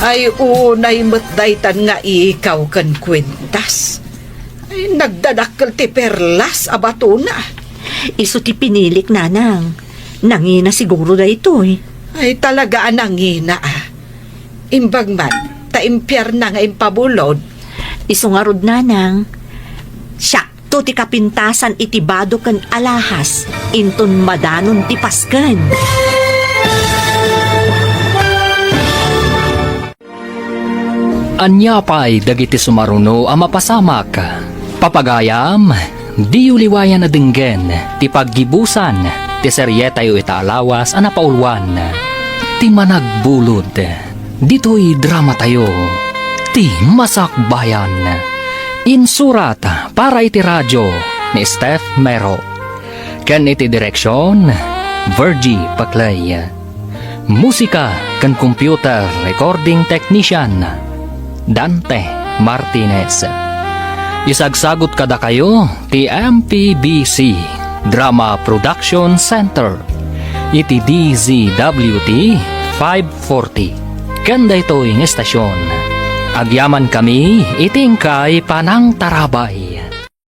Ay, unay met daytan nga ikaw ken kuentas. Ay, nagdadakkel ti perlas a batona. Isu ti pinilik, nanang. Nangina siguro daytoy. Ay, talaga a nangina, a. Imbag man, ta impierna nga impabulod. Isu ngarud, nanang. Siak to ti kapintasan iti bado ken alahas inton madanon ti Pasken. Ania pay dagiti sumaruno a mapasamak? Papagayam, diyo liwayan a denggen ti paggibusan ti serietayo ita a lawas a napauluan, Ti Managbulod. Ditoy dramatayo, Ti Masakbayan. Insurat para iti radio ni Steph Mero. Ken iti direksion, Virgie Paclay. Musika ken computer recording technician, Dante Martinez. Isagsagut kadakayo ti M P B C Drama Production Center iti D Z W T five forty. Ken daytoy nga estasion, agyamankami iti inkay panangtarabay.